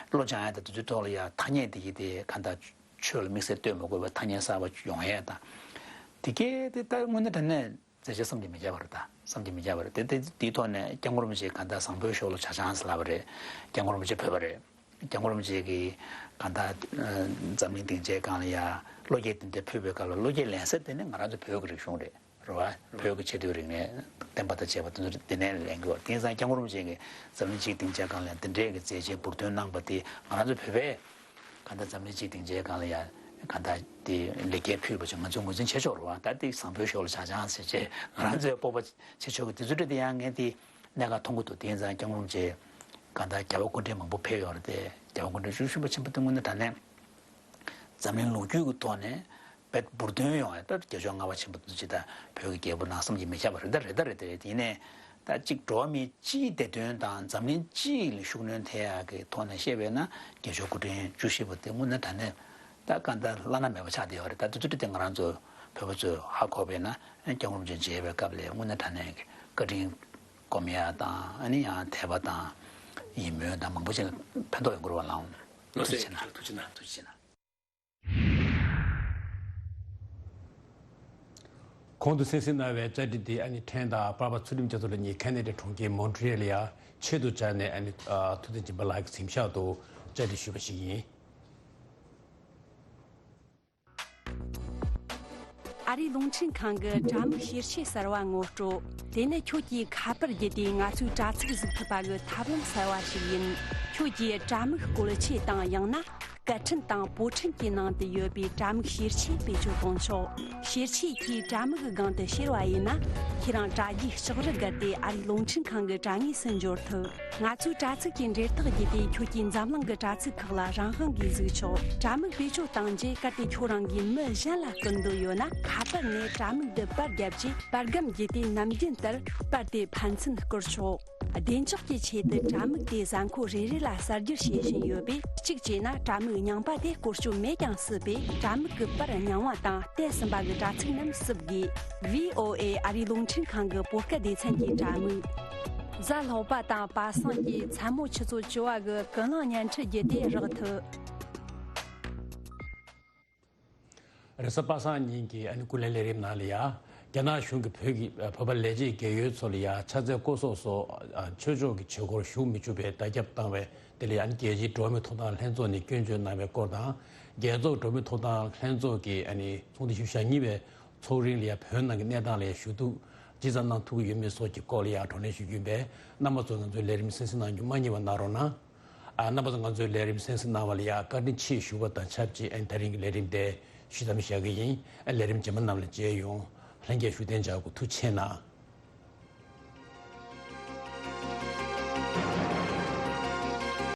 བློ་སྦྱང་ཡ་དང་དེ་ཚོའི་ཐོག་ལ་ཡ་ཐ་སྙད་དེ་གི་དེ་གང་ལྟར་ཆོས་ལ་དམིགས་བསལ་ལྟོས་མ་དགོས་པའི་ཐ་སྙད་གསར་པ་ཡོང་ཡ་དང་། དེ་གས་དེ་ལྟར་དངོས་གནས་དྲང་གནས་མཛད་རྗེས་བསམ་གྱིས་མི་ཁྱབ་པ་རེད། ད་བསམ་གྱིས་མི་ཁྱབ་པ་རེད། དེ་དེ་དེའི་ཐོག་ནས་སྐྱབས་མགོན་རིན་པོ་ཆེ་གང་ལྟར་བཟང་པོའི་ཕྱོགས་ལ་ཇ་ཆང་ཟེར་ལབ་པ་རེད། སྐྱབས་མགོན་རིན་པོ་ཆེ་བོད་པ་རེད། སྐྱབས་མགོན་རིན་པོ་ཆེ་གིས་གང་ལྟར་འཛམ་གླིང་སྡིངས་ཆའི་སྒང་ལ་ཡ་བློ་སྐྱེད་དེ་འདྲ་ཕུལ་བའི་སྐབས་ལ་བློ་སྐྱེད་ལེན་ས་དེ་ནི་ང་རང་ཚོ་བོད་ཀྱི་རིག་གཞུང་རེད། རེད་བ། བོད་ཀྱི་ཆེས་མཐོའི་རིག་གནས་བསྟན་པ་དང་བཅས་པ་དེ་ཚོ་དེ་ནས་ལེན་དགོས། དེང་སང་སྐྱབས་མགོན་རིན་པོ་ཆེ་གིས་འཛམ་གླིང་སྤྱིའི་སྡིངས་ཆའི་སྒང་ལ་འདི་འདྲའི་གི་མཛད་རྗེས་འབུར་འདོན་གནང་པ་དེ་ང་རང་ཚོ་བོད་པས་གང་ལྟར་འཛམ་གླིང་སྤྱིའི་སྡིངས་ཆའི་སྒང་ལ་ཡ་གང་ལྟར་དེ་ལེགས་སྐྱེས་ཕུལ་བ་ཅིག་ང་ཚོས་ངོས་འཛིན་བྱེད་ཆོག་རེད་བ། ད་དེ་བཟང་པོའི་ཕྱོགས་ལ་ཇ་ཆང་ཟེར་བྱས་ང་རང་ཚོའི་སྤོབས་པ་བྱེད་ཆོག་གི་དེ་ཚོ་འདྲ་དེ་ཡང་ངས་དེ་གནད་འགག་མཐོང་གི་འདུག་དེང་སང་སྐྱབས་མགོན་རིན་པོ་ཆེ་གང་ལྟར་རྒྱལ་བ་སྐུ་ཕྲེང་མང་པོ་ཕེབས་ཡོད་རེད་དེ། རྒྱལ་བ་སྐུ་ཕྲེང་བཅུ་བཞི་པ་ཆེན་པོ་དེ་དངོས་གནས་དྲང་གནས་འཛམ་གླིང་ལོ་རྒྱུས་ཀྱི་ཐོག་ནས་དཔེ་འབུར་འདོན་ཡོང་བ་ད་རྒྱལ་མཆོག་ལྔ་པ་ཆེན་པོ་དེ་ཚོ་ཅིག་ད་བོད་ཀྱི་རྒྱལ་པོ་ནང་བསམ་གྱིས་མི་ཁྱབ་པ་རེད། ད་རེད་ད་རེད་དེ་རེད། ཡིན་ནའི་ད་གཅིག་འགྲོ་བ་མིའི་སྤྱིའི་བདེ་དོན་དང་འཛམ་གླིང་སྤྱི་ཡི་ལ་ཤུགས་སྣོན་ཐེབས་ཡག་གི་ཐོག་ནས་བཤད་པས་ན་རྒྱལ་མཆོག་སྐུ་ཕྲེང་བཅུ་བཞི་པ་དེ་དངོས་གནས་དྲང་གནས་ད་གང་ལྟར་བླ་ན་མེད་པ་ཆགས་བསྡད་ཡོད་རེད། ད་དེ་ཚོ་དེ་ང་རང་ཚོ་བོད་པ་ཚོས་ཧ་གོ་བས་ན་སྐྱབས་མགོན་རིན་པོ་ཆེ་མཇལ་བའི་སྐབས་ལ་དངོས་གནས་དྲང་གནས་ཀྱི་བཀའ་དྲིན་སྒོམ་ཡག་དང་ཨ་ནི་ཡང་དད་པ་དང་ཡིད་སྨོན་དང་མང་པོ་ཅིག་ལ་ཕན་ཐོགས་ཡོང་གི་རེད་བ་ལགས། ལགས་སོ། ཐུགས་རྗེ་གནང་། ཐུགས་རྗེ་གནང་། ཐུགས་རྗེ་གནང་། གོང་དུ་གསན་གཟིགས་གནང་བའི་བཅར་འདྲི་འདི་ཨ་ནི་ཕྲན་དང་པར་པ་ཚུལ་ཁྲིམས་རྒྱ་མཚོ་ལགས་གཉིས་ཁེ་ན་ཌའི་གྲོང་ཁྱེར་མོན་ཊི་རེལ་ལ་ཡ་ཆེད་དུ་བཅར་ནས་ཨ་ནི་ཐུབ་བསྟན་སྦྱིན་པ་ལགས་ཀྱི་གཟིམ་ཤག་ཏུ་བཅར་འདྲི་ཞུས་པ་ཞིག་ཡིན། ཨ་རིའི་རླུང་འཕྲིན་ཁང་གི་དྲ་མིག་བཤེར་ཆས་གསར་བ་ངོ་སྤྲོད། དེ་ནི་ཁྱོད་ཀྱིས་ཁ་པར་བརྒྱུད་དེ་ང་ཚོའི་དྲ་ཚིགས་གཟིགས་ཐུབ་པ་གི་ཐབས་ལམ་གསར་བ་ཞིག་ཡིན། ཁྱོད་ཀྱིས་དྲ་མིག་བཀོལ་ཆས་དང་ཡང་ན་སྐད་འཕྲིན་དང་པོ་འཕྲིན་གྱི་ནང་དུ་ཡོད་པའི་དྲ་མིག་བཤེར་ཆས་བེད་སྤྱོད་གཏོང་ཆོག་བཤེར་ཆས་ཀྱིས་དྲ་མིག་གི་སྒང་དུ་བཤེར་བ་ཡིན་ན། ཁྱེད་རང་དྲ་རྒྱའི་ལྕགས་རི་བརྒལ་ཏེ་ཨ་རིའི་རླུང་འཕྲིན་ཁང་གི་དྲ་ངོས་སུ་འབྱོར་ཐུབ། ང་ཚོའི་དྲ་ཚིགས་ཀྱི་འབྲེལ་ཐག་བརྒྱུད་དེ་ཁྱོད་ཀྱིས་འཛམ་གླིང་གི་དྲ་ཚིགས་ཁག་ལ་རང་དབང་གིས་གཟིགས་ཆོག་དྲ་མིག་བེད་སྤྱོད་བཏང་རྗེས་གལ་ཏེ་ཁྱོད་རང་གིས་མི་གཞན་ལ་བསྐུར་འདོད་ཡོད་ན། ཁ་པར་ནས་དྲ་མིག་འདི་པར་བརྒྱབ་རྗེས་པར་སྒམ་བརྒྱུད་དེ་ནམ་རྒྱུན་ལྟར་པར་དེ་ཕན་ཚུན་བསྐུར་ཆོག་བདེ་འཇགས་ཀྱི་ཆེད་དུ་དྲ་མིག་དེ་གཟའ་འཁོར་རེ་རེ་ལ་གསར་བསྒྱུར་བྱེད་བཞིན་ཡོད་པས། གཅིག་བྱས་ན་དྲ་མིག་རྙིང་པ་དེ་བཀོལ་སྤྱོད་མེད་ཀྱང་སྲིད་པས། དྲ་མིག་གི་པར་རྙིང་བ་དང་བལྟས་ཟིན་པ་གི་དྲ་ཚིགས་རྣམས་བསུབ་དགོས། ཝི་ཨོ་ཨེ་ཨ་རིའི་རླུང་འཕྲིན་ཁང་གི་བོད་སྐད་སྡེ་ཚན་གྱི་དྲ་མིག་གཟའ་ལྷག་པ་དང་པ་སངས་ཀྱི་མཚན་མོ་ཆུ་ཚོད་བཅུ་པ་གི་ཀུན་གླེང་བརྙན་འཕྲིན་བརྒྱུད་དེ་རག་ཐུབ། རེས་གཟའ་པ་སངས་ཉིན་གྱི་ཨ་ནི་སྐུ་ལས་ལས་རིམ་ནང་ལ་ཡ། རྒྱ་ནག་གཞུང་གིས་བོད་ཀྱི་བོད་པ་ལས་བྱེད་རྒས་ཡོལ་ཚོ་ལ་ཡ་ཕྱག་འཚལ་སྐུ་སྲོག་སོགས་ཆོས་ཕྱོགས་ཀྱི་བྱེད་སྒོར་ཞུགས་མི་བཅུག་པའི་བརྡ་ཁྱབ་བཏང་བའི་དེ་ལ་ཡ། ཨ་ནི་རྒྱལ་སྤྱིའི་འགྲོ་བ་མིའི་ཐོབ་ཐང་ལྷན་ཚོགས་ནས་སྐྱོན་བརྗོད་གནང་བའི་སྐོར་དང་། རྒྱལ་ཚོགས་འགྲོ་བ་མིའི་ཐོབ་ཐང་ལྷན་ཚོགས་ཀྱི་ཨ་ནི་ཚོགས་འདུ་བཞི་བཅུ་ཞེ་གཉིས་པའི་ཚོགས་རིང་ལ་ཡ་བོད་ནང་གི་གནས་སྟངས་ལ་ཡ་ཞུ་གཏུག་ཇི་ཙམ་གནང་ཐུབ་ཀྱི་ཡོད་མེད་སོགས་ཀྱི་སྐོར་ལ་ཡ་བགྲོ་གླེང་ཞུ་རྒྱུ་ཡིན་པས། རྣམ་པ་ཚོ་ང་ཚོའི་ལས་རིམ་གསན་གཟིགས་གནང་རྒྱུ་མ་བསྙེལ་བ་གནང་རོགས་གནང་། ཨ། རྣམ་པ་ཚོ་ང་ཚོའི་ལས་རིམ་གསན་གཟིགས་གནང་བ་ལ་ཡ་བཀའ་དྲིན་ཆེ་ཞུ་བ་དང་ཆབས་ཅིག་ཨ་ནི་དེ་རིང་གི་ལས་རིམ་དེ་ཞུ་མཚམས་བཞག་གི་ཡིན། ཨ། ལས་རིམ་རྗེས་མ་རྣམས་ལ་མཇལ་ཡོང་། ལྷན་རྒྱས་བཞུགས་གདན་འཇགས་དགོས། ཐུགས་རྗེ་གནང་།